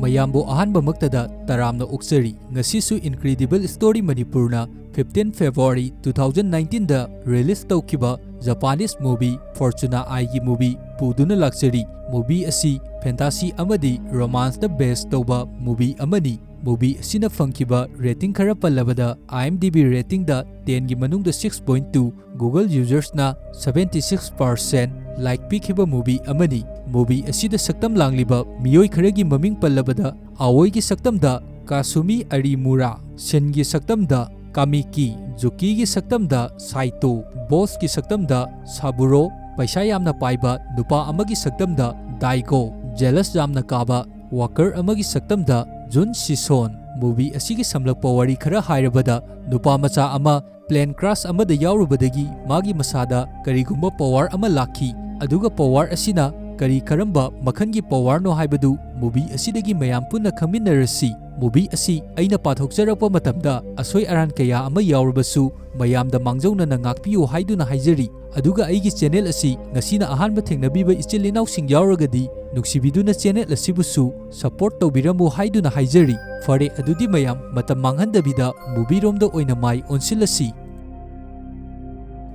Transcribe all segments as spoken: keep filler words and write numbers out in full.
ꯃꯌꯥꯝꯕꯨ ꯑꯍꯥꯟꯕꯃꯛꯇꯗ ꯇꯔꯥꯝꯅ ꯑꯣꯛꯆꯔꯤ꯫ ꯉꯁꯤꯁꯨ Incredible Story ꯃꯅꯤꯄꯨꯔꯅ fifteen February two thousand nineteen ꯗ release ꯇꯧꯈꯤꯕ Japanese movie Fortuna ꯑꯥꯏꯒꯤ movie ꯄꯨꯗꯨꯅ ꯂꯥꯛꯆꯔꯤ꯫ Movie ꯑꯁꯤ fantasy ꯑꯃꯗꯤ romance ꯗ base ꯇꯧꯕ movie ꯑꯃꯅꯤ꯫ Movie ꯑꯁꯤꯅ ꯐꯪꯈꯤꯕ rating ꯈꯔ ꯄꯜꯂꯕꯗ, IMDb rating ꯗ ten ꯒꯤ ꯃꯅꯨꯡꯗ six point two, Google users ꯅ seventy six percent like ꯄꯤꯈꯤꯕ movie ꯑꯃꯅꯤ꯫ Movie ꯑꯁꯤꯗ ꯁꯛꯇꯝ ꯂꯥꯡꯂꯤꯕ ꯃꯤꯑꯣꯏ ꯈꯔꯒꯤ ꯃꯃꯤꯡ ꯄꯜꯂꯕꯗ, Aoi ꯒꯤ ꯁꯛꯇꯝꯗ Kasumi Arimura, Shin ꯒꯤ ꯁꯛꯇꯝꯗ Kamiki, Yuki ꯒꯤ ꯁꯛꯇꯝꯗ Saito, Boss ꯀꯤ ꯁꯛꯇꯝꯗ Saburo, ꯄꯩꯁꯥ ꯌꯥꯝꯅ ꯄꯥꯏꯕ ꯅꯨꯄꯥ ꯑꯃꯒꯤ ꯁꯛꯇꯝꯗ Daigo, jealous ꯌꯥꯝꯅ ꯀꯥꯕ worker ꯑꯃꯒꯤ ꯁꯛꯇꯝꯗ Jun Sison꯫ Movie ꯑꯁꯤꯒꯤ ꯁꯝꯂꯞꯄ ꯋꯥꯔꯤ ꯈꯔ ꯍꯥꯏꯔꯕꯗ, ꯅꯨꯄꯥ ꯃꯆꯥ ꯑꯃ plane crash ꯑꯃꯗ ꯌꯥꯎꯔꯨꯕꯗꯒꯤ ꯃꯥꯒꯤ ꯃꯁꯥꯗ ꯀꯔꯤꯒꯨꯝꯕ power ꯑꯃ ꯂꯥꯛꯈꯤ, ꯑꯗꯨꯒ power ꯑꯁꯤꯅ ꯀꯔꯤ ꯀꯔꯝꯕ ꯃꯈꯜꯒꯤ power ꯅꯣ ꯍꯥꯏꯕꯗꯨ movie ꯑꯁꯤꯗꯒꯤ ꯃꯌꯥꯝ ꯄꯨꯟꯅ ꯈꯪꯃꯤꯟꯅꯔꯁꯤ꯫ Movie ꯑꯁꯤ ꯑꯩꯅ ꯄꯥꯊꯣꯛꯆꯔꯛꯄ ꯃꯇꯝꯗ ꯑꯁꯣꯏ ꯑꯔꯥꯟ ꯀꯌꯥ ꯑꯃ ꯌꯥꯎꯔꯕꯁꯨ, ꯃꯌꯥꯝꯗ ꯃꯥꯡꯖꯧꯅꯅ ꯉꯥꯛꯄꯤꯌꯨ ꯍꯥꯏꯗꯨꯅ ꯍꯥꯏꯖꯔꯤ꯫ ꯑꯗꯨꯒ ꯑꯩꯒꯤ channel ꯑꯁꯤ ꯉꯁꯤꯅ ꯑꯍꯥꯟꯕ ꯊꯦꯡꯅꯕꯤꯕ ꯏꯆꯤꯜ ꯏꯅꯥꯎꯁꯤꯡ ꯌꯥꯎꯔꯒꯗꯤ, ꯅꯨꯡꯁꯤꯕꯤꯗꯨꯅ channel ꯑꯁꯤꯕꯨꯁꯨ support ꯇꯧꯕꯤꯔꯝꯃꯨ ꯍꯥꯏꯗꯨꯅ ꯍꯥꯏꯖꯔꯤ꯫ ꯐꯔꯦ, ꯑꯗꯨꯗꯤ ꯃꯌꯥꯝ ꯃꯇꯝ ꯃꯥꯡꯍꯟꯗꯕꯤꯗ movie ꯔꯣꯝꯗ ꯑꯣꯏꯅ ꯃꯥꯏ ꯑꯣꯟꯁꯤꯜꯂꯁꯤ꯫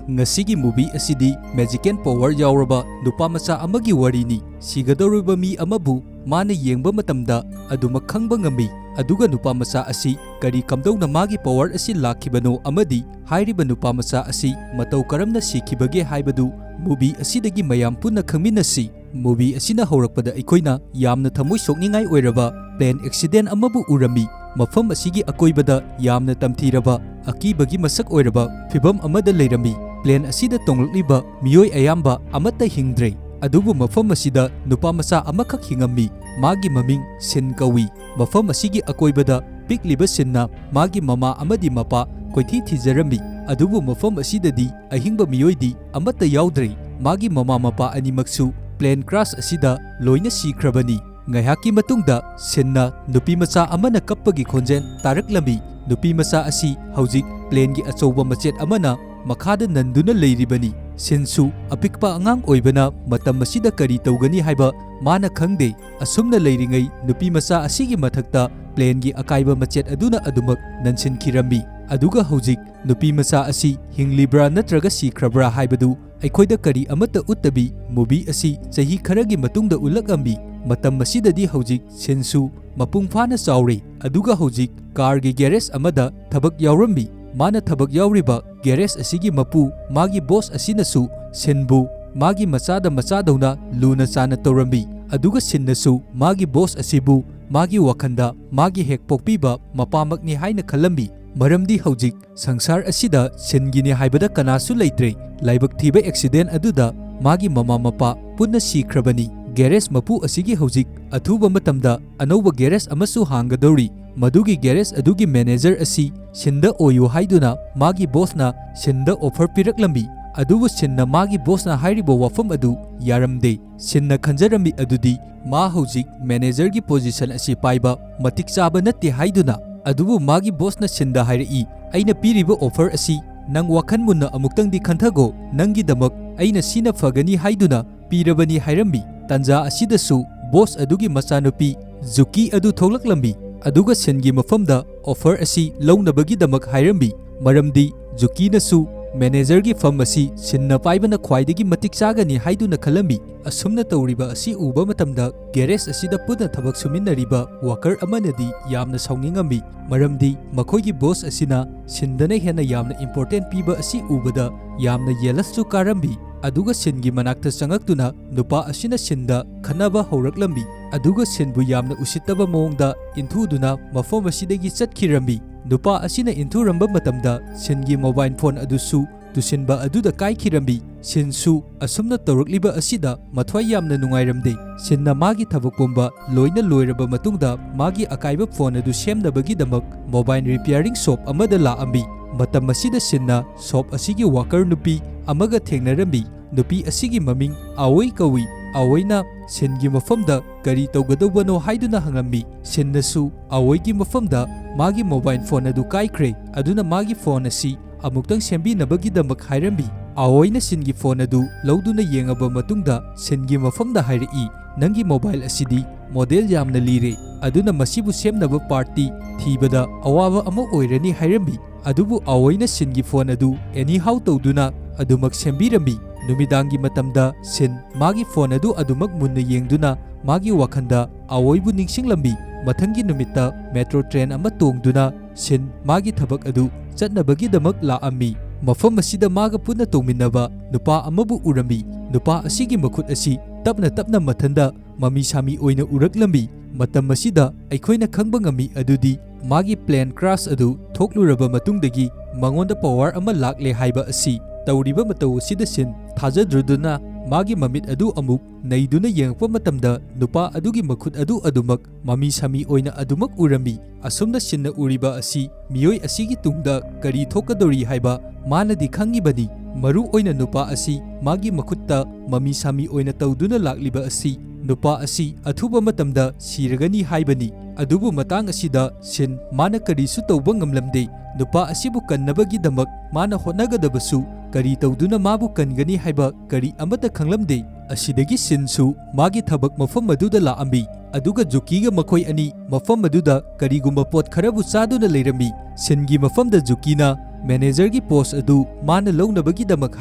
ꯉꯁꯤꯒꯤ movie ꯑꯁꯤꯗꯤ magical power ꯌꯥꯎꯔꯕ ꯅꯨꯄꯥ ꯃꯆꯥ ꯑꯃꯒꯤ ꯋꯥꯔꯤꯅꯤ꯫ ꯁꯤꯒꯗꯧꯔꯤꯕ ꯃꯤ ꯑꯃꯕꯨ ꯃꯥꯅ ꯌꯦꯡꯕ ꯃꯇꯝꯗ ꯑꯗꯨꯃꯛ ꯈꯪꯕ ꯉꯝꯃꯤ꯫ ꯑꯗꯨꯒ ꯅꯨꯄꯥ ꯃꯆꯥ ꯑꯁꯤ ꯀꯔꯤ ꯀꯝꯗꯧꯅ ꯃꯥꯒꯤ power ꯑꯁꯤ ꯂꯥꯛꯈꯤꯕꯅꯣ ꯑꯃꯗꯤ ꯍꯥꯏꯔꯤꯕ ꯅꯨꯄꯥ ꯃꯆꯥ ꯑꯁꯤ ꯃꯇꯧ ꯀꯔꯝꯅ ꯁꯤꯈꯤꯕꯒꯦ ꯍꯥꯏꯕꯗꯨ movie ꯑꯁꯤꯗꯒꯤ ꯃꯌꯥꯝ ꯄꯨꯟꯅ ꯈꯪꯃꯤꯟꯅꯁꯤ꯫ Movie ꯑꯁꯤꯅ ꯍꯧꯔꯛꯄꯗ ꯑꯩꯈꯣꯏꯅ ꯌꯥꯝꯅ ꯊꯃꯣꯏ ꯁꯣꯛꯅꯤꯡꯉꯥꯏ ꯑꯣꯏꯔꯕ plane accident ꯑꯃꯕꯨ ꯎꯔꯝꯃꯤ꯫ ꯃꯐꯝ ꯑꯁꯤꯒꯤ ꯑꯀꯣꯏꯕꯗ ꯌꯥꯝꯅ ꯇꯝꯊꯤꯔꯕ ꯑꯀꯤꯕꯒꯤ ꯃꯁꯛ ꯑꯣꯏꯔꯕ ꯐꯤꯚꯝ ꯑꯃꯗ ꯂꯩꯔꯝꯃꯤ꯫ Plane ꯑꯁꯤꯗ ꯇꯣꯡꯂꯛꯂꯤꯕ ꯃꯤꯑꯣꯏ ꯑꯌꯥꯝꯕ ꯑꯃꯠꯇ ꯍꯤꯡꯗ꯭ꯔꯦ, ꯑꯗꯨꯕꯨ ꯃꯐꯝ ꯑꯁꯤꯗ ꯅꯨꯄꯥ ꯃꯆꯥ ꯑꯃꯈꯛ ꯍꯤꯡꯉꯝꯃꯤ꯫ ꯃꯥꯒꯤ ꯃꯃꯤꯡ ꯁꯤꯟ ꯀꯧꯏ꯫ ꯃꯐꯝ ꯑꯁꯤꯒꯤ ꯑꯀꯣꯏꯕꯗ ꯄꯤꯛꯂꯤꯕ ꯁꯤꯟꯅ ꯃꯥꯒꯤ ꯃꯃꯥ ꯑꯃꯗꯤ ꯃꯄꯥ ꯀꯣꯏꯊꯤ ꯊꯤꯖꯔꯝꯃꯤ, ꯑꯗꯨꯕꯨ ꯃꯐꯝ ꯑꯁꯤꯗꯗꯤ ꯑꯍꯤꯡꯕ ꯃꯤꯑꯣꯏꯗꯤ ꯑꯃꯠꯇ ꯌꯥꯎꯗ꯭ꯔꯦ꯫ ꯃꯥꯒꯤ ꯃꯃꯥ ꯃꯄꯥ ꯑꯅꯤꯃꯛꯁꯨ plane crash ꯑꯁꯤꯗ ꯂꯣꯏꯅ ꯁꯤꯈ꯭ꯔꯕꯅꯤ꯫ ꯉꯥꯏꯍꯥꯛꯀꯤ ꯃꯇꯨꯡꯗ ꯁꯤꯟꯅ ꯅꯨꯄꯤ ꯃꯆꯥ ꯑꯃꯅ ꯀꯞꯄꯒꯤ ꯈꯣꯟꯖꯦꯜ ꯇꯥꯔꯛꯂꯝꯃꯤ꯫ ꯅꯨꯄꯤ ꯃꯆꯥ ꯑꯁꯤ ꯍꯧꯖꯤꯛ plane ꯒꯤ ꯑꯆꯧꯕ ꯃꯆꯦꯠ ꯑꯃꯅ ꯃꯈꯥꯗ ꯅꯟꯗꯨꯅ ꯂꯩꯔꯤꯕꯅꯤ꯫ ꯁꯤꯟꯁꯨ ꯑꯄꯤꯛꯄ ꯑꯉꯥꯡ ꯑꯣꯏꯕꯅ ꯃꯇꯝ ꯑꯁꯤꯗ ꯀꯔꯤ ꯇꯧꯒꯅꯤ ꯍꯥꯏꯕ ꯃꯥꯅ ꯈꯪꯗꯦ꯫ ꯑꯁꯨꯝꯅ ꯂꯩꯔꯤꯉꯩ ꯅꯨꯄꯤ ꯃꯆꯥ ꯑꯁꯤꯒꯤ ꯃꯊꯛꯇ ꯄ꯭ꯂꯦꯟꯒꯤ ꯑꯀꯥꯏꯕ ꯃꯆꯦꯠ ꯑꯗꯨꯅ ꯑꯗꯨꯃꯛ ꯅꯟꯁꯤꯟꯈꯤꯔꯝꯃꯤ꯫ ꯑꯗꯨꯒ ꯍꯧꯖꯤꯛ ꯅꯨꯄꯤ ꯃꯆꯥ ꯑꯁꯤ ꯍꯤꯡꯂꯤꯕ꯭ꯔꯥ ꯅꯠꯇ꯭ꯔꯒ ꯁꯤꯈ꯭ꯔꯕ꯭ꯔꯥ ꯍꯥꯏꯕꯗꯨ ꯑꯩꯈꯣꯏꯗ ꯀꯔꯤ ꯑꯃꯠꯇ ꯎꯠꯇꯕꯤ ꯃꯨꯚꯤ ꯑꯁꯤ ꯆꯍꯤ ꯈꯔꯒꯤ ꯃꯇꯨꯡꯗ ꯎꯠꯂꯛꯂꯝꯃꯤ꯫ ꯃꯇꯝ ꯑꯁꯤꯗꯗꯤ ꯍꯧꯖꯤꯛ ꯁꯤꯟꯁꯨ ꯃꯄꯨꯡ ꯐꯥꯅ ꯆꯥꯎꯔꯦ꯫ ꯑꯗꯨꯒ ꯍꯧꯖꯤꯛ ꯀꯥꯔꯒꯤ ꯒꯦꯔꯦꯖ ꯑꯃꯗ ꯊꯕꯛ ꯌꯥꯎꯔꯝꯃꯤ꯫ ꯃꯥꯅ ꯊꯕꯛ ꯌꯥꯎꯔꯤꯕ ꯒꯦꯔꯦꯖ ꯑꯁꯤꯒꯤ ꯃꯄꯨ, ꯃꯥꯒꯤ ꯕꯣꯁ ꯑꯁꯤꯅꯁꯨ ꯁꯤꯟꯕꯨ ꯃꯥꯒꯤ ꯃꯆꯥꯗ ꯃꯆꯥꯗꯧꯅ ꯂꯨꯅ ꯆꯥꯟꯅ ꯇꯧꯔꯝꯃꯤ꯫ ꯑꯗꯨꯒ ꯁꯤꯟꯅꯁꯨ ꯃꯥꯒꯤ ꯕꯣꯁ ꯑꯁꯤꯕꯨ ꯃꯥꯒꯤ ꯋꯥꯈꯜꯗ ꯃꯥꯒꯤ ꯍꯦꯛ ꯄꯣꯛꯄꯤꯕ ꯃꯄꯥꯃꯛꯅꯤ ꯍꯥꯏꯅ ꯈꯜꯂꯝꯃꯤ꯫ ꯃꯔꯝꯗꯤ ꯍꯧꯖꯤꯛ ꯁꯪꯁꯥꯔ ꯑꯁꯤꯗ ꯁꯤꯟꯒꯤꯅꯤ ꯍꯥꯏꯕꯗ ꯀꯅꯥꯁꯨ ꯂꯩꯇ꯭ꯔꯦ꯫ ꯂꯥꯏꯕꯛ ꯊꯤꯕ ꯑꯦꯛꯁꯤꯗꯦꯟ ꯑꯗꯨꯗ ꯃꯥꯒꯤ ꯃꯃꯥ ꯃꯄꯥ ꯄꯨꯟꯅ ꯁꯤꯈ꯭ꯔꯕꯅꯤ꯫ ꯒꯦꯔꯦꯖ ꯃꯄꯨ ꯑꯁꯤꯒꯤ ꯍꯧꯖꯤꯛ ꯑꯊꯨꯕ ꯃꯇꯝꯗ ꯑꯅꯧꯕ ꯒꯦꯔꯦꯖ ꯑꯃꯁꯨ ꯍꯥꯡꯒꯗꯧꯔꯤ꯫ ꯃꯗꯨꯒꯤ ꯒꯦꯔꯦꯖ ꯑꯗꯨꯒꯤ ꯃꯦꯅꯦꯖꯔ ꯑꯁꯤ ꯁꯤꯟꯗ ꯑꯣꯏꯌꯨ ꯍꯥꯏꯗꯨꯅ ꯃꯥꯒꯤ ꯕꯣꯁꯅ ꯁꯤꯟꯗ ꯑꯣꯐꯔ ꯄꯤꯔꯛꯂꯝꯃꯤ꯫ ꯑꯗꯨꯕꯨ ꯁꯤꯟꯅ ꯃꯥꯒꯤ ꯕꯣꯁꯅ ꯍꯥꯏꯔꯤꯕ ꯋꯥꯐꯝ ꯑꯗꯨ ꯌꯥꯔꯝꯗꯦ꯫ ꯁꯤꯟꯅ ꯈꯟꯖꯔꯝꯃꯤ ꯑꯗꯨꯗꯤ ꯃꯥ ꯍꯧꯖꯤꯛ ꯃꯦꯅꯦꯖꯔꯒꯤ ꯄꯣꯖꯤꯁꯟ ꯑꯁꯤ ꯄꯥꯏꯕ ꯃꯇꯤꯛ ꯆꯥꯕ ꯅꯠꯇꯦ ꯍꯥꯏꯗꯨꯅ꯫ ꯑꯗꯨꯕꯨ ꯃꯥꯒꯤ ꯕꯣꯁꯅ ꯁꯤꯟꯗ ꯍꯥꯏꯔꯛꯏ, "ꯑꯩꯅ ꯄꯤꯔꯤꯕ ꯑꯣꯐꯔ ꯑꯁꯤ ꯅꯪ ꯋꯥꯈꯜ ꯃꯨꯟꯅ ꯑꯃꯨꯛꯇꯪꯗꯤ ꯈꯟꯊꯒꯣ, ꯅꯪꯒꯤꯗꯃꯛ ꯑꯩꯅ ꯁꯤꯅ ꯐꯒꯅꯤ ꯍꯥꯏꯗꯨꯅ ꯄꯤꯔꯕꯅꯤ" ꯍꯥꯏꯔꯝꯃꯤ꯫ ꯇꯥꯟꯖꯥ ꯑꯁꯤꯗꯁꯨ ꯕꯣꯁ ꯑꯗꯨꯒꯤ ꯃꯆꯥꯅꯨꯄꯤ ꯖꯨꯀꯤ ꯑꯗꯨ ꯊꯣꯛꯂꯛꯂꯝꯃꯤ꯫ ꯑꯗꯨꯒ ꯁꯤꯟꯒꯤ ꯃꯐꯝꯗ ꯑꯣꯐꯔ ꯑꯁꯤ ꯂꯧꯅꯕꯒꯤꯗꯃꯛ ꯍꯥꯏꯔꯝꯃꯤ꯫ ꯃꯔꯝꯗꯤ ꯖꯨꯀꯤꯅꯁꯨ ꯃꯦꯅꯦꯖꯔꯒꯤ ꯐꯝ ꯑꯁꯤ ꯁꯤꯟꯅ ꯄꯥꯏꯕꯅ ꯈ꯭ꯋꯥꯏꯗꯒꯤ ꯃꯇꯤꯛ ꯆꯥꯒꯅꯤ ꯍꯥꯏꯗꯨꯅ ꯈꯜꯂꯝꯃꯤ꯫ ꯑꯁꯨꯝꯅ ꯇꯧꯔꯤꯕ ꯑꯁꯤ ꯎꯕ ꯃꯇꯝꯗ ꯒꯦꯔꯦꯖ ꯑꯁꯤꯗ ꯄꯨꯟꯅ ꯊꯕꯛ ꯁꯨꯃꯤꯟꯅꯔꯤꯕ ꯋꯥꯀꯔ ꯑꯃꯅꯗꯤ ꯌꯥꯝꯅ ꯁꯥꯎꯅꯤꯡꯉꯝꯃꯤ꯫ ꯃꯔꯝꯗꯤ ꯃꯈꯣꯏꯒꯤ ꯕꯣꯁ ꯑꯁꯤꯅ ꯁꯤꯟꯗꯅ ꯍꯦꯟꯅ ꯌꯥꯝꯅ ꯏꯝꯄꯣꯔꯇꯦꯟ ꯄꯤꯕ ꯑꯁꯤ ꯎꯕꯗ ꯌꯥꯝꯅ ꯌꯦꯂꯁꯁꯨ ꯀꯥꯔꯝꯃꯤ꯫ ꯑꯗꯨꯒ ꯁꯤꯟꯒꯤ ꯃꯅꯥꯛꯇ ꯆꯪꯉꯛꯇꯨꯅ ꯅꯨꯄꯥ ꯑꯁꯤꯅ ꯁꯤꯟꯗ ꯈꯠꯅꯕ ꯍꯧꯔꯛꯂꯝꯃꯤ꯫ ꯑꯗꯨꯒ ꯁꯤꯟꯕꯨ ꯌꯥꯝꯅ ꯎꯁꯤꯠꯇꯕ ꯃꯑꯣꯡꯗ ꯏꯟꯊꯨꯗꯨꯅ ꯃꯐꯝ ꯑꯁꯤꯗꯒꯤ ꯆꯠꯈꯤꯔꯝꯃꯤ꯫ ꯅꯨꯄꯥ ꯑꯁꯤꯅ ꯏꯟꯊꯨꯔꯝꯕ ꯃꯇꯝꯗ ꯁꯤꯟꯒꯤ ꯃꯣꯕꯥꯏꯜ ꯐꯣꯟ ꯑꯗꯨꯁꯨ ꯇꯨꯁꯤꯟꯕ ꯑꯗꯨꯗ ꯀꯥꯏꯈꯤꯔꯝꯃꯤ꯫ ꯁꯤꯟꯁꯨ ꯑꯁꯨꯝꯅ ꯇꯧꯔꯛꯂꯤꯕ ꯑꯁꯤꯗ ꯃꯊ꯭ꯋꯥꯏ ꯌꯥꯝꯅ ꯅꯨꯡꯉꯥꯏꯔꯝꯗꯦ꯫ ꯁꯤꯟꯅ ꯃꯥꯒꯤ ꯊꯕꯛ ꯄꯨꯝꯕ ꯂꯣꯏꯅ ꯂꯣꯏꯔꯕ ꯃꯇꯨꯡꯗ ꯃꯥꯒꯤ ꯑꯀꯥꯏꯕ ꯐꯣꯟ ꯑꯗꯨ ꯁꯦꯝꯅꯕꯒꯤꯗꯃꯛ ꯃꯣꯕꯥꯏꯜ ꯔꯤꯄꯤꯌꯥꯔꯤꯡ ꯁꯣꯞ ꯑꯃꯗ ꯂꯥꯛꯑꯝꯃꯤ꯫ ꯃꯇꯝ ꯑꯁꯤꯗ ꯁꯤꯟꯅ ꯁꯣꯞ ꯑꯁꯤꯒꯤ ꯋꯥꯀꯔ ꯅꯨꯄꯤ ꯑꯃꯒ ꯊꯦꯡꯅꯔꯝꯃꯤ꯫ ꯅꯨꯄꯤ ꯑꯁꯤꯒꯤ ꯃꯃꯤꯡ ꯑꯑꯣꯏ ꯀꯧꯏ꯫ ꯑꯑꯣꯏꯅ ꯁꯤꯟꯒꯤ ꯃꯐꯝꯗ ꯀꯔꯤ ꯇꯧꯒꯗꯧꯕꯅꯣ ꯍꯥꯏꯗꯨꯅ ꯍꯪꯂꯝꯃꯤ꯫ ꯁꯤꯟꯅꯁꯨ ꯑꯑꯣꯏꯒꯤ ꯃꯐꯝꯗ ꯃꯥꯒꯤ ꯃꯣꯕꯥꯏꯜ ꯐꯣꯟ ꯑꯗꯨ ꯀꯥꯏꯈ꯭ꯔꯦ, ꯑꯗꯨꯅ ꯃꯥꯒꯤ ꯐꯣꯟ ꯑꯁꯤ ꯑꯃꯨꯛꯇꯪ ꯁꯦꯝꯕꯤꯅꯕꯒꯤꯗꯃꯛ ꯍꯥꯏꯔꯝꯃꯤ꯫ ꯑꯑꯣꯏꯅ ꯁꯤꯟꯒꯤ ꯐꯣꯟ ꯑꯗꯨ ꯂꯧꯗꯨꯅ ꯌꯦꯡꯉꯕ ꯃꯇꯨꯡꯗ ꯁꯤꯟꯒꯤ ꯃꯐꯝꯗ ꯍꯥꯏꯔꯛꯏ, "ꯅꯪꯒꯤ ꯃꯣꯕꯥꯏꯜ ꯑꯁꯤꯗꯤ ꯃꯣꯗꯦꯜ ꯌꯥꯝꯅ ꯂꯤꯔꯦ, ꯑꯗꯨꯅ ꯃꯁꯤꯕꯨ ꯁꯦꯝꯅꯕ ꯄꯥꯔꯇꯤ ꯊꯤꯕꯗ ꯑꯋꯥꯕ ꯑꯃ ꯑꯣꯏꯔꯅꯤ" ꯍꯥꯏꯔꯝꯃꯤ꯫ ꯑꯗꯨꯕꯨ ꯑꯑꯣꯏꯅ ꯁꯤꯟꯒꯤ ꯐꯣꯟ ꯑꯗꯨ ꯑꯦꯅꯤꯍꯥꯎ ꯇꯧꯗꯨꯅ ꯑꯗꯨꯃꯛ ꯁꯦꯝꯕꯤꯔꯝꯃꯤ꯫ ꯅꯨꯃꯤꯗꯥꯡꯒꯤ ꯃꯇꯝꯗ ꯁꯤꯟ ꯃꯥꯒꯤ ꯐꯣꯟ ꯑꯗꯨ ꯑꯗꯨꯃꯛ ꯃꯨꯟꯅ ꯌꯦꯡꯗꯨꯅ ꯃꯥꯒꯤ ꯋꯥꯈꯜꯗ ꯑꯑꯣꯏꯕꯨ ꯅꯤꯡꯁꯤꯡꯂꯝꯃꯤ꯫ ꯃꯊꯪꯒꯤ ꯅꯨꯃꯤꯠꯇ ꯃꯦꯇ꯭ꯔꯣ ꯇ꯭ꯔꯦꯟ ꯑꯃ ꯇꯣꯡꯗꯨꯅ ꯁꯤꯟ ꯃꯥꯒꯤ ꯊꯕꯛ ꯑꯗꯨ ꯆꯠꯅꯕꯒꯤꯗꯃꯛ ꯂꯥꯛꯑꯝꯃꯤ꯫ ꯃꯐꯝ ꯑꯁꯤꯗ ꯃꯥꯒ ꯄꯨꯟꯅ ꯇꯣꯡꯃꯤꯟꯅꯕ ꯅꯨꯄꯥ ꯑꯃꯕꯨ ꯎꯔꯝꯃꯤ꯫ ꯅꯨꯄꯥ ꯑꯁꯤꯒꯤ ꯃꯈꯨꯠ ꯑꯁꯤ ꯇꯞꯅ ꯇꯞꯅ ꯃꯊꯟꯗ ꯃꯃꯤ ꯁꯥꯃꯤ ꯑꯣꯏꯅ ꯎꯔꯛꯂꯝꯃꯤ꯫ ꯃꯇꯝ ꯑꯁꯤꯗ ꯑꯩꯈꯣꯏꯅ ꯈꯪꯕ ꯉꯝꯃꯤ ꯑꯗꯨꯗꯤ ꯃꯥꯒꯤ ꯄ꯭ꯂꯦꯟ ꯀ꯭ꯔꯥꯁ ꯑꯗꯨ ꯊꯣꯛꯂꯨꯔꯕ ꯃꯇꯨꯡꯗꯒꯤ ꯃꯉꯣꯟꯗ ꯄꯋꯥꯔ ꯑꯃ ꯂꯥꯛꯂꯦ ꯍꯥꯏꯕ ꯑꯁꯤ꯫ ꯇꯧꯔꯤꯕ ꯃꯇꯧ ꯑꯁꯤꯗ ꯁꯤꯟ ꯊꯥꯖꯗ꯭ꯔꯗꯨꯅ ꯃꯥꯒꯤ ꯃꯃꯤꯠ ꯑꯗꯨ ꯑꯃꯨꯛ ꯅꯩꯗꯨꯅ ꯌꯦꯡꯉꯛꯄ ꯃꯇꯝꯗ ꯅꯨꯄꯥ ꯑꯗꯨꯒꯤ ꯃꯈꯨꯠ ꯑꯗꯨ ꯑꯗꯨꯃꯛ ꯃꯃꯤ ꯁꯥꯃꯤ ꯑꯣꯏꯅ ꯑꯗꯨꯃꯛ ꯎꯔꯝꯃꯤ꯫ ꯑꯁꯨꯝꯅ ꯁꯤꯟꯅ ꯎꯔꯤꯕ ꯑꯁꯤ ꯃꯤꯑꯣꯏ ꯑꯁꯤꯒꯤ ꯇꯨꯡꯗ ꯀꯔꯤ ꯊꯣꯛꯀꯗꯧꯔꯤ ꯍꯥꯏꯕ ꯃꯥꯅꯗꯤ ꯈꯪꯉꯤꯕꯅꯤ꯫ ꯃꯔꯨ ꯑꯣꯏꯅ ꯅꯨꯄꯥ ꯑꯁꯤ ꯃꯥꯒꯤ ꯃꯈꯨꯠꯇ ꯃꯃꯤ ꯁꯥꯃꯤ ꯑꯣꯏꯅ ꯇꯧꯗꯨꯅ ꯂꯥꯛꯂꯤꯕ ꯑꯁꯤ ꯅꯨꯄꯥ ꯑꯁꯤ ꯑꯊꯨꯕ ꯃꯇꯝꯗ ꯁꯤꯔꯒꯅꯤ ꯍꯥꯏꯕꯅꯤ꯫ ꯑꯗꯨꯕꯨ ꯃꯇꯥꯡ ꯑꯁꯤꯗ ꯁꯤꯟ ꯃꯥꯅ ꯀꯔꯤꯁꯨ ꯇꯧꯕ ꯉꯝꯂꯝꯗꯦ꯫ ꯅꯨꯄꯥ ꯑꯁꯤꯕꯨ ꯀꯟꯅꯕꯒꯤꯗꯃꯛ ꯃꯥꯅ ꯍꯣꯠꯅꯒꯗꯕꯁꯨ ꯀꯔꯤ ꯇꯧꯗꯨꯅ ꯃꯥꯕꯨ ꯀꯟꯒꯅꯤ ꯍꯥꯏꯕ ꯀꯔꯤ ꯑꯃꯠꯇ ꯈꯪꯂꯝꯗꯦ꯫ ꯑꯁꯤꯗꯒꯤ ꯁꯤꯟꯁꯨ ꯃꯥꯒꯤ ꯊꯕꯛ ꯃꯐꯝ ꯑꯗꯨꯗ ꯂꯥꯛꯑꯝꯃꯤ, ꯑꯗꯨꯒ ꯖꯨꯀꯤꯒ ꯃꯈꯣꯏ ꯑꯅꯤ ꯃꯐꯝ ꯑꯗꯨꯗ ꯀꯔꯤꯒꯨꯝꯕ ꯄꯣꯠ ꯈꯔꯕꯨ ꯆꯥꯗꯨꯅ ꯂꯩꯔꯝꯃꯤ꯫ ꯁꯤꯟꯒꯤ ꯃꯐꯝꯗ ꯖꯨꯀꯤꯅ ꯃꯦꯅꯦꯖꯔꯒꯤ ꯄꯣꯁ ꯑꯗꯨ ꯃꯥꯅ ꯂꯧꯅꯕꯒꯤꯗꯃꯛ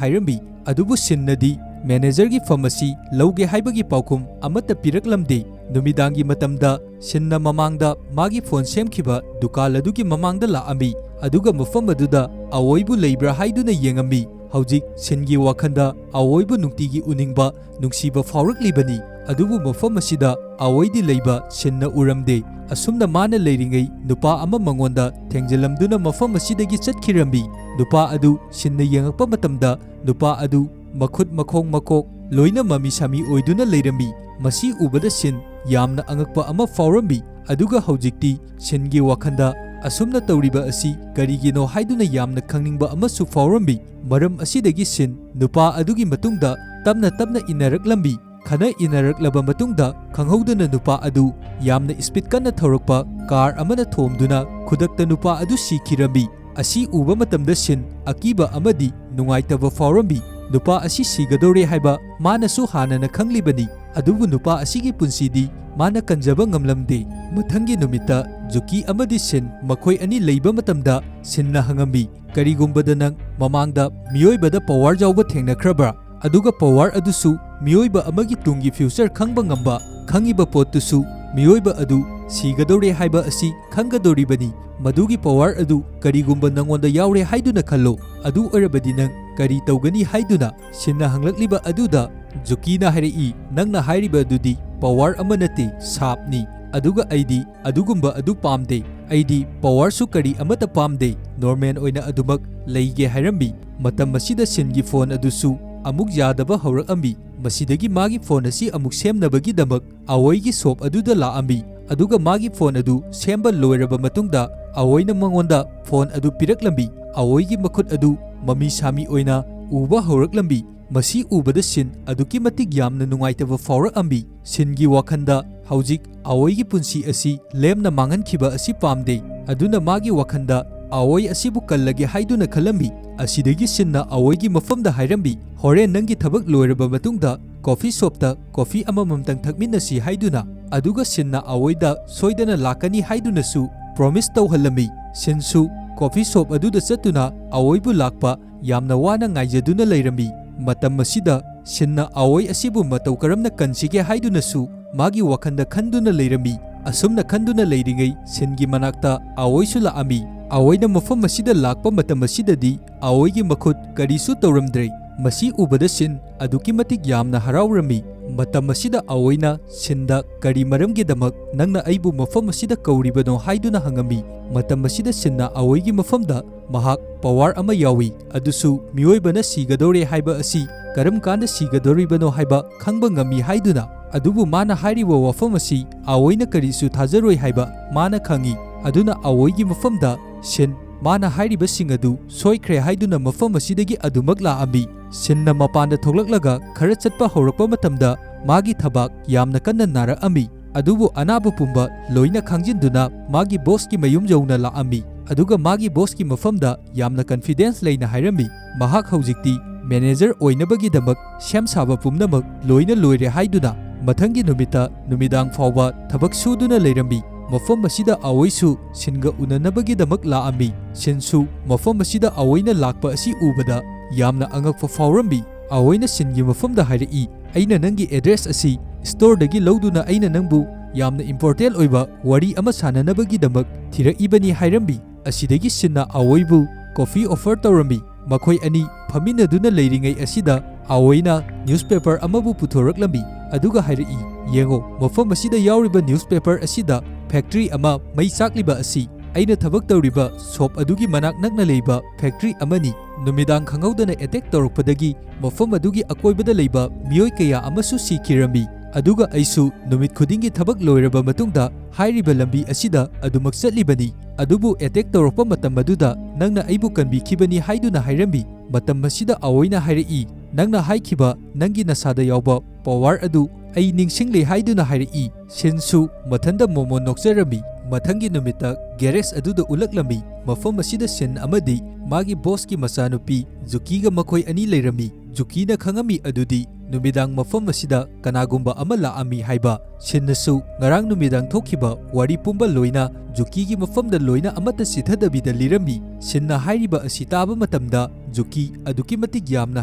ꯍꯥꯏꯔꯝꯃꯤ, ꯑꯗꯨꯕꯨ ꯁꯤꯟꯅꯗꯤ ꯃꯦꯅꯦꯖꯔꯒꯤ ꯐꯝ ꯑꯁꯤ ꯂꯧꯒꯦ ꯍꯥꯏꯕꯒꯤ ꯄꯥꯎꯈꯨꯝ ꯑꯃꯠꯇ ꯄꯤꯔꯛꯂꯝꯗꯦ꯫ ꯅꯨꯃꯤꯗꯥꯡꯒꯤ ꯃꯇꯝꯗ ꯁꯤꯟꯅ ꯃꯃꯥꯡꯗ ꯃꯥꯒꯤ ꯐꯣꯟ ꯁꯦꯝꯈꯤꯕ ꯗꯨꯀꯥꯟ ꯑꯗꯨꯒꯤ ꯃꯃꯥꯡꯗ ꯂꯥꯛꯑꯝꯃꯤ, ꯑꯗꯨꯒ ꯃꯐꯝ ꯑꯗꯨꯗ ꯑꯑꯣꯏꯕꯨ ꯂꯩꯕ꯭ꯔꯥ ꯍꯥꯏꯗꯨꯅ ꯌꯦꯡꯉꯝꯃꯤ꯫ ꯍꯧꯖꯤꯛ ꯁꯤꯟꯒꯤ ꯋꯥꯈꯜꯗ ꯑꯑꯣꯏꯕꯨ ꯅꯨꯡꯇꯤꯒꯤ ꯎꯅꯤꯡꯕ, ꯅꯨꯡꯁꯤꯕ ꯐꯥꯎꯔꯛꯂꯤꯕꯅꯤ꯫ ꯑꯗꯨꯕꯨ ꯃꯐꯝ ꯑꯁꯤꯗ ꯑꯑꯣꯏꯗꯤ ꯂꯩꯕ ꯁꯤꯟꯅ ꯎꯔꯝꯗꯦ꯫ ꯑꯁꯨꯝꯅ ꯃꯥꯅ ꯂꯩꯔꯤꯉꯩ ꯅꯨꯄꯥ ꯑꯃ ꯃꯉꯣꯟꯗ ꯊꯦꯡꯖꯤꯜꯂꯝꯗꯨꯅ ꯃꯐꯝ ꯑꯁꯤꯗꯒꯤ ꯆꯠꯈꯤꯔꯝꯃꯤ꯫ ꯅꯨꯄꯥ ꯑꯗꯨ ꯁꯤꯟꯅ ꯌꯦꯡꯉꯛꯄ ꯃꯇꯝꯗ ꯅꯨꯄꯥ ꯑꯗꯨ ꯃꯈꯨꯠ, ꯃꯈꯣꯡ, ꯃꯀꯣꯛ ꯂꯣꯏꯅ ꯃꯃꯤ ꯁꯥꯃꯤ ꯑꯣꯏꯗꯨꯅ ꯂꯩꯔꯝꯃꯤ꯫ ꯃꯁꯤ ꯎꯕꯗ ꯁꯤꯟ ꯌꯥꯝꯅ ꯑꯉꯛꯄ ꯑꯃ ꯐꯥꯎꯔꯝꯃꯤ꯫ ꯑꯗꯨꯒ ꯍꯧꯖꯤꯛꯇꯤ ꯁꯤꯟꯒꯤ ꯋꯥꯈꯜꯗ ꯑꯁꯨꯝꯅ ꯇꯧꯔꯤꯕ ꯑꯁꯤ ꯀꯔꯤꯒꯤꯅꯣ ꯍꯥꯏꯗꯨꯅ ꯌꯥꯝꯅ ꯈꯪꯅꯤꯡꯕ ꯑꯃꯁꯨ ꯐꯥꯎꯔꯝꯃꯤ꯫ ꯃꯔꯝ ꯑꯁꯤꯗꯒꯤ ꯁꯤꯟ ꯅꯨꯄꯥ ꯑꯗꯨꯒꯤ ꯃꯇꯨꯡꯗ ꯇꯞꯅ ꯇꯞꯅ ꯏꯟꯅꯔꯛꯂꯝꯃꯤ꯫ ꯈꯟꯅ ꯏꯟꯅꯔꯛꯂꯕ ꯃꯇꯨꯡꯗ ꯈꯪꯍꯧꯗꯅ ꯅꯨꯄꯥ ꯑꯗꯨ ꯌꯥꯝꯅ ꯁ꯭ꯄꯤꯗ ꯀꯟꯅ ꯊꯧꯔꯛꯄ ꯀꯥꯔ ꯑꯃꯅ ꯊꯣꯝꯗꯨꯅ ꯈꯨꯗꯛꯇ ꯅꯨꯄꯥ ꯑꯗꯨ ꯁꯤꯈꯤꯔꯝꯃꯤ꯫ ꯑꯁꯤ ꯎꯕ ꯃꯇꯝꯗ ꯁꯤꯟ ꯑꯀꯤꯕ ꯑꯃꯗꯤ ꯅꯨꯡꯉꯥꯏꯇꯕ ꯐꯥꯎꯔꯝꯃꯤ꯫ ꯅꯨꯄꯥ ꯑꯁꯤ ꯁꯤꯒꯗꯧꯔꯦ ꯍꯥꯏꯕ ꯃꯥꯅꯁꯨ ꯍꯥꯟꯅꯅ ꯈꯪꯂꯤꯕꯅꯤ꯫ ꯑꯗꯨꯕꯨ ꯅꯨꯄꯥ ꯑꯁꯤꯒꯤ ꯄꯨꯟꯁꯤꯗꯤ ꯃꯥꯅ ꯀꯟꯖꯕ ꯉꯝꯂꯝꯗꯦ꯫ ꯃꯊꯪꯒꯤ ꯅꯨꯃꯤꯠꯇ ꯖꯨꯀꯤ ꯑꯃꯗꯤ ꯁꯤꯟ ꯃꯈꯣꯏ ꯑꯅꯤ ꯂꯩꯕ ꯃꯇꯝꯗ ꯁꯤꯟꯅ ꯍꯪꯉꯝꯃꯤ, "ꯀꯔꯤꯒꯨꯝꯕꯗ ꯅꯪ ꯃꯃꯥꯡꯗ ꯃꯤꯑꯣꯏꯕꯗ ꯄꯋꯥꯔ ꯌꯥꯎꯕ ꯊꯦꯡꯅꯈ꯭ꯔꯕ꯭ꯔꯥ? ꯑꯗꯨꯒ ꯄꯋꯥꯔ ꯑꯗꯨꯁꯨ ꯃꯤꯑꯣꯏꯕ ꯑꯃꯒꯤ ꯇꯨꯡꯒꯤ ꯐ꯭ꯌꯨꯆꯔ ꯈꯪꯕ ꯉꯝꯕ, ꯈꯪꯉꯤꯕ ꯄꯣꯠꯇꯨꯁꯨ ꯃꯤꯑꯣꯏꯕ ꯑꯗꯨ ꯁꯤꯒꯗꯧꯔꯦ ꯍꯥꯏꯕ ꯑꯁꯤ ꯈꯪꯒꯗꯧꯔꯤꯕꯅꯤ꯫ ꯃꯗꯨꯒꯤ ꯄꯋꯥꯔ ꯑꯗꯨ ꯀꯔꯤꯒꯨꯝꯕ ꯅꯉꯣꯟꯗ ꯌꯥꯎꯔꯦ ꯍꯥꯏꯗꯨꯅ ꯈꯜꯂꯣ꯫ ꯑꯗꯨ ꯑꯣꯏꯔꯕꯗꯤ ꯅꯪ ꯀꯔꯤ ꯇꯧꯒꯅꯤ?" ꯍꯥꯏꯗꯨꯅ ꯁꯤꯟꯅ ꯍꯪꯂꯛꯂꯤꯕ ꯑꯗꯨꯗ ꯖꯨꯀꯤꯅ ꯍꯥꯏꯔꯛꯏ, "ꯅꯪꯅ ꯍꯥꯏꯔꯤꯕ ꯑꯗꯨꯗꯤ ꯄꯋꯥꯔ ꯑꯃ ꯅꯠꯇꯦ, ꯁꯥꯞꯅꯤ꯫ ꯑꯗꯨꯒ ꯑꯩꯗꯤ ꯑꯗꯨꯒꯨꯝꯕ ꯑꯗꯨ ꯄꯥꯝꯗꯦ꯫ ꯑꯩꯗꯤ ꯄꯋꯥꯔꯁꯨ ꯀꯔꯤ ꯑꯃꯠꯇ ꯄꯥꯝꯗꯦ, ꯅꯣꯔꯃꯦꯜ ꯑꯣꯏꯅ ꯑꯗꯨꯃꯛ ꯂꯩꯒꯦ" ꯍꯥꯏꯔꯝꯃꯤ꯫ ꯃꯇꯝ ꯑꯁꯤꯗ ꯁꯤꯟꯒꯤ ꯐꯣꯟ ꯑꯗꯨꯁꯨ ꯑꯃꯨꯛ ꯌꯥꯗꯕ ꯍꯧꯔꯛꯑꯝꯃꯤ꯫ ꯃꯁꯤꯗꯒꯤ ꯃꯥꯒꯤ ꯐꯣꯟ ꯑꯁꯤ ꯑꯃꯨꯛ ꯁꯦꯝꯅꯕꯒꯤꯗꯃꯛ ꯑꯑꯣꯏꯒꯤ ꯁꯣꯞ ꯑꯗꯨꯗ ꯂꯥꯛꯑꯝꯃꯤ꯫ ꯑꯗꯨꯒ ꯃꯥꯒꯤ ꯐꯣꯟ ꯑꯗꯨ ꯁꯦꯝꯕ ꯂꯣꯏꯔꯕ ꯃꯇꯨꯡꯗ ꯑꯑꯣꯏꯅ ꯃꯉꯣꯟꯗ ꯐꯣꯟ ꯑꯗꯨ ꯄꯤꯔꯛꯂꯝꯃꯤ꯫ ꯑꯑꯣꯏꯒꯤ ꯃꯈꯨꯠ ꯑꯗꯨ ꯃꯃꯤ ꯁꯥꯃꯤ ꯑꯣꯏꯅ ꯎꯕ ꯍꯧꯔꯛꯂꯝꯃꯤ꯫ ꯃꯁꯤ ꯎꯕꯗ ꯁꯤꯟ ꯑꯗꯨꯛꯀꯤ ꯃꯇꯤꯛ ꯌꯥꯝꯅ ꯅꯨꯡꯉꯥꯏꯇꯕ ꯐꯥꯎꯔꯛꯑꯝꯃꯤ꯫ ꯁꯤꯟꯒꯤ ꯋꯥꯈꯜꯗ ꯍꯧꯖꯤꯛ ꯑꯑꯣꯏꯒꯤ ꯄꯨꯟꯁꯤ ꯑꯁꯤ ꯂꯦꯝꯅ ꯃꯥꯡꯍꯟꯈꯤꯕ ꯑꯁꯤ ꯄꯥꯝꯗꯦ꯫ ꯑꯗꯨꯅ ꯃꯥꯒꯤ ꯋꯥꯈꯜꯗ ꯑꯑꯣꯏ ꯑꯁꯤꯕꯨ ꯀꯜꯂꯒꯦ ꯍꯥꯏꯗꯨꯅ ꯈꯜꯂꯝꯃꯤ꯫ ꯑꯁꯤꯗꯒꯤ ꯁꯤꯟꯅ ꯑꯑꯣꯏꯒꯤ ꯃꯐꯝꯗ ꯍꯥꯏꯔꯝꯃꯤ, "ꯍꯣꯔꯦꯟ ꯅꯪꯒꯤ ꯊꯕꯛ ꯂꯣꯏꯔꯕ ꯃꯇꯨꯡꯗ ꯀꯣꯐꯤ ꯁꯣꯞꯇ ꯀꯣꯐꯤ ꯑꯃꯃꯝꯇꯪ ꯊꯛꯃꯤꯟꯅꯁꯤ" ꯍꯥꯏꯗꯨꯅ꯫ ꯑꯗꯨꯒ ꯁꯤꯟꯅ ꯑꯑꯣꯏꯗ ꯁꯣꯏꯗꯅ ꯂꯥꯛꯀꯅꯤ ꯍꯥꯏꯗꯨꯅꯁꯨ ꯄ꯭ꯔꯣꯃꯤꯁ ꯇꯧꯍꯜꯂꯝꯃꯤ꯫ ꯁꯤꯟꯁꯨ ꯀꯣꯐꯤ ꯁꯣꯞ ꯑꯗꯨꯗ ꯆꯠꯇꯨꯅ ꯑꯑꯣꯏꯕꯨ ꯂꯥꯛꯄ ꯌꯥꯝꯅ ꯋꯥꯅ ꯉꯥꯏꯖꯗꯨꯅ ꯂꯩꯔꯝꯃꯤ꯫ ꯃꯇꯝ ꯑꯁꯤꯗ ꯁꯤꯟꯅ ꯑꯑꯣꯏ ꯑꯁꯤꯕꯨ ꯃꯇꯧ ꯀꯔꯝꯅ ꯀꯟꯁꯤꯒꯦ ꯍꯥꯏꯗꯨꯅꯁꯨ ꯃꯥꯒꯤ ꯋꯥꯈꯜꯗ ꯈꯟꯗꯨꯅ ꯂꯩꯔꯝꯃꯤ꯫ ꯑꯁꯨꯝꯅ ꯈꯟꯗꯨꯅ ꯂꯩꯔꯤꯉꯩ ꯁꯤꯟꯒꯤ ꯃꯅꯥꯛꯇ ꯑꯑꯣꯏꯁꯨ ꯂꯥꯛꯑꯝꯃꯤ꯫ ꯑꯑꯣꯏꯅ ꯃꯐꯝ ꯑꯁꯤꯗ ꯂꯥꯛꯄ ꯃꯇꯝ ꯑꯁꯤꯗꯗꯤ ꯑꯑꯣꯏꯒꯤ ꯃꯈꯨꯠ ꯀꯔꯤꯁꯨ ꯇꯧꯔꯝꯗ꯭ꯔꯦ꯫ ꯃꯁꯤ ꯎꯕꯗ ꯁꯤꯟ ꯑꯗꯨꯛꯀꯤ ꯃꯇꯤꯛ ꯌꯥꯝꯅ ꯍꯔꯥꯎꯔꯝꯃꯤ꯫ ꯃꯇꯝ ꯑꯁꯤꯗ ꯑꯑꯣꯏꯅ ꯁꯤꯟꯗ, "ꯀꯔꯤ ꯃꯔꯝꯒꯤꯗꯃꯛ ꯅꯪꯅ ꯑꯩꯕꯨ ꯃꯐꯝ ꯑꯁꯤꯗ ꯀꯧꯔꯤꯕꯅꯣ?" ꯍꯥꯏꯗꯨꯅ ꯍꯪꯉꯝꯃꯤ꯫ ꯃꯇꯝ ꯑꯁꯤꯗ ꯁꯤꯟꯅ ꯑꯑꯣꯏꯒꯤ ꯃꯐꯝꯗ ꯃꯍꯥꯛ ꯄꯋꯥꯔ ꯑꯃ ꯌꯥꯎꯏ, ꯑꯗꯨꯁꯨ ꯃꯤꯑꯣꯏꯕꯅ ꯁꯤꯒꯗꯧꯔꯦ ꯍꯥꯏꯕ ꯑꯁꯤ ꯀꯔꯝ ꯀꯥꯟꯗ ꯁꯤꯒꯗꯧꯔꯤꯕꯅꯣ ꯍꯥꯏꯕ ꯈꯪꯕ ꯉꯝꯃꯤ ꯍꯥꯏꯗꯨꯅ꯫ ꯑꯗꯨꯕꯨ ꯃꯥꯅ ꯍꯥꯏꯔꯤꯕ ꯋꯥꯐꯝ ꯑꯁꯤ ꯑꯑꯣꯏꯅ ꯀꯔꯤꯁꯨ ꯊꯥꯖꯔꯣꯏ ꯍꯥꯏꯕ ꯃꯥꯅ ꯈꯪꯏ꯫ ꯑꯗꯨꯅ ꯑꯑꯣꯏꯒꯤ ꯃꯐꯝꯗ ꯁꯤꯟ ꯃꯥꯅ ꯍꯥꯏꯔꯤꯕꯁꯤꯡ ꯑꯗꯨ ꯁꯣꯏꯈ꯭ꯔꯦ ꯍꯥꯏꯗꯨꯅ ꯃꯐꯝ ꯑꯁꯤꯗꯒꯤ ꯑꯗꯨꯃꯛ ꯂꯥꯛꯑꯝꯃꯤ꯫ ꯁꯤꯟꯅ ꯃꯄꯥꯟꯗ ꯊꯣꯛꯂꯛꯂꯒ ꯈꯔ ꯆꯠꯄ ꯍꯧꯔꯛꯄ ꯃꯇꯝꯗ ꯃꯥꯒꯤ ꯊꯕꯥꯛ ꯌꯥꯝꯅ ꯀꯟꯅ ꯅꯥꯔꯛꯑꯝꯃꯤ꯫ ꯑꯗꯨꯕꯨ ꯑꯅꯥꯕ ꯄꯨꯝꯕ ꯂꯣꯏꯅ ꯈꯥꯡꯖꯤꯟꯗꯨꯅ ꯃꯥꯒꯤ ꯕꯣꯁꯀꯤ ꯃꯌꯨꯝ ꯌꯧꯅ ꯂꯥꯛꯑꯝꯃꯤ꯫ ꯑꯗꯨꯒ ꯃꯥꯒꯤ ꯕꯣꯁꯀꯤ ꯃꯐꯝꯗ ꯌꯥꯝꯅ ꯀꯟꯐꯤꯗꯦꯟꯁ ꯂꯩꯅ ꯍꯥꯏꯔꯝꯃꯤ, ꯃꯍꯥꯛ ꯍꯧꯖꯤꯛꯇꯤ ꯃꯦꯅꯦꯖꯔ ꯑꯣꯏꯅꯕꯒꯤꯗꯃꯛ ꯁꯦꯝ ꯁꯥꯕ ꯄꯨꯝꯅꯃꯛ ꯂꯣꯏꯅ ꯂꯣꯏꯔꯦ ꯍꯥꯏꯗꯨꯅ꯫ ꯃꯊꯪꯒꯤ ꯅꯨꯃꯤꯠꯇ ꯅꯨꯃꯤꯗꯥꯡ ꯐꯥꯎꯕ ꯊꯕꯛ ꯁꯨꯗꯨꯅ ꯂꯩꯔꯝꯃꯤ꯫ ꯃꯐꯝ ꯑꯁꯤꯗ ꯑꯑꯣꯏꯁꯨ ꯁꯤꯟꯒ ꯎꯅꯅꯕꯒꯤꯗꯃꯛ ꯂꯥꯛꯑꯝꯃꯤ꯫ ꯁꯤꯟꯁꯨ ꯃꯐꯝ ꯑꯁꯤꯗ ꯑꯑꯣꯏꯅ ꯂꯥꯛꯄ ꯑꯁꯤ ꯎꯕꯗ ꯌꯥꯝꯅ ꯑꯉꯛꯄ ꯐꯥꯎꯔꯝꯃꯤ꯫ ꯑꯑꯣꯏꯅ ꯁꯤꯟꯒꯤ ꯃꯐꯝꯗ ꯍꯥꯏꯔꯛꯏ, "ꯑꯩꯅ ꯅꯪꯒꯤ ꯑꯦꯗ꯭ꯔꯦꯁ ꯑꯁꯤ ꯁ꯭ꯇꯣꯔꯗꯒꯤ ꯂꯧꯗꯨꯅ ꯑꯩꯅ ꯅꯪꯕꯨ ꯌꯥꯝꯅ ꯏꯝꯄꯣꯔꯇꯦꯟ ꯑꯣꯏꯕ ꯋꯥꯔꯤ ꯑꯃ ꯁꯥꯟꯅꯅꯕꯒꯤꯗꯃꯛ ꯊꯤꯔꯛꯏꯕꯅꯤ" ꯍꯥꯏꯔꯝꯃꯤ꯫ ꯑꯁꯤꯗꯒꯤ ꯁꯤꯟꯅ ꯑꯑꯣꯏꯕꯨ ꯀꯣꯐꯤ ꯑꯣꯐꯔ ꯇꯧꯔꯝꯃꯤ꯫ ꯃꯈꯣꯏ ꯑꯅꯤ ꯐꯝꯃꯤꯟꯅꯗꯨꯅ ꯂꯩꯔꯤꯉꯩ ꯑꯁꯤꯗ ꯑꯑꯣꯏꯅ ꯅ꯭ꯌꯨꯁꯄꯦꯄꯔ ꯑꯃꯕꯨ ꯄꯨꯊꯣꯔꯛꯂꯝꯃꯤ, ꯑꯗꯨꯒ ꯍꯥꯏꯔꯛꯏ, "ꯌꯦꯡꯉꯣ, ꯃꯐꯝ ꯑꯁꯤꯗ ꯌꯥꯎꯔꯤꯕ ꯅ꯭ꯌꯨꯁꯄꯦꯄꯔ ꯑꯁꯤꯗ ꯐꯦꯛꯇ꯭ꯔꯤ ꯑꯃ ꯃꯩ ꯆꯥꯛꯂꯤꯕ ꯑꯁꯤ ꯑꯩꯅ ꯊꯕꯛ ꯇꯧꯔꯤꯕ ꯁꯣꯞ ꯑꯗꯨꯒꯤ ꯃꯅꯥꯛ ꯅꯛꯅ ꯂꯩꯕ ꯐꯦꯛꯇ꯭ꯔꯤ ꯑꯃꯅꯤ꯫ ꯅꯨꯃꯤꯗꯥꯡ ꯈꯪꯍꯧꯗꯅ ꯑꯦꯇꯦꯛ ꯇꯧꯔꯛꯄꯗꯒꯤ ꯃꯐꯝ ꯑꯗꯨꯒꯤ ꯑꯀꯣꯏꯕꯗ ꯂꯩꯕ ꯃꯤꯑꯣꯏ ꯀꯌꯥ ꯑꯃꯁꯨ ꯁꯤꯈꯤꯔꯝꯃꯤ꯫ ꯑꯗꯨꯒ ꯑꯩꯁꯨ ꯅꯨꯃꯤꯠ ꯈꯨꯗꯤꯡꯒꯤ ꯊꯕꯛ ꯂꯣꯏꯔꯕ ꯃꯇꯨꯡꯗ ꯍꯥꯏꯔꯤꯕ ꯂꯝꯕꯤ ꯑꯁꯤꯗ ꯑꯗꯨꯃꯛ ꯆꯠꯂꯤꯕꯅꯤ꯫ ꯑꯗꯨꯕꯨ ꯑꯦꯇꯦꯛ ꯇꯧꯔꯛꯄ ꯃꯇꯝ ꯑꯗꯨꯗ ꯅꯪꯅ ꯑꯩꯕꯨ ꯀꯟꯕꯤꯈꯤꯕꯅꯤ" ꯍꯥꯏꯗꯨꯅ ꯍꯥꯏꯔꯝꯃꯤ꯫ ꯃꯇꯝ ꯑꯁꯤꯗ ꯑꯑꯣꯏꯅ ꯍꯥꯏꯔꯛꯏ, "ꯅꯪꯅ ꯍꯥꯏꯈꯤꯕ ꯅꯪꯒꯤ ꯅꯁꯥꯗ ꯌꯥꯎꯕ ꯄꯋꯥꯔ ꯑꯗꯨ ꯑꯩ ꯅꯤꯡꯁꯤꯡꯂꯦ" ꯍꯥꯏꯗꯨꯅ ꯍꯥꯏꯔꯛꯏ꯫ ꯁꯤꯟꯁꯨ ꯃꯊꯟꯗ ꯃꯣꯃꯣꯟ ꯅꯣꯛꯆꯔꯝꯃꯤ꯫ ꯃꯊꯪꯒꯤ ꯅꯨꯃꯤꯠꯇ ꯒꯦꯔꯦꯖ ꯑꯗꯨꯗ ꯎꯠꯂꯛꯂꯝꯃꯤ꯫ ꯃꯐꯝ ꯑꯁꯤꯗ ꯁꯤꯟ ꯑꯃꯗꯤ ꯃꯥꯒꯤ ꯕꯣꯁꯀꯤ ꯃꯆꯥꯅꯨꯄꯤ ꯖꯨꯀꯤꯒ ꯃꯈꯣꯏ ꯑꯅꯤ ꯂꯩꯔꯝꯃꯤ꯫ ꯖꯨꯀꯤꯅ ꯈꯪꯉꯝꯃꯤ ꯑꯗꯨꯗꯤ ꯅꯨꯃꯤꯗꯥꯡ ꯃꯐꯝ ꯑꯁꯤꯗ ꯀꯅꯥꯒꯨꯝꯕ ꯑꯃ ꯂꯥꯛꯑꯝꯃꯤ ꯍꯥꯏꯕ꯫ ꯁꯤꯟꯅꯁꯨ ꯉꯔꯥꯡ ꯅꯨꯃꯤꯗꯥꯡ ꯊꯣꯛꯈꯤꯕ ꯋꯥꯔꯤ ꯄꯨꯝꯕ ꯂꯣꯏꯅ ꯖꯨꯀꯤꯒꯤ ꯃꯐꯝꯗ ꯂꯣꯏꯅ ꯑꯃꯠꯇ ꯆꯤꯊꯗꯕꯤꯗ ꯂꯤꯔꯝꯃꯤ꯫ ꯁꯤꯟꯅ ꯍꯥꯏꯔꯤꯕ ꯑꯁꯤ ꯇꯥꯕ ꯃꯇꯝꯗ ꯖꯨꯀꯤ ꯑꯗꯨꯛꯀꯤ ꯃꯇꯤꯛ ꯌꯥꯝꯅ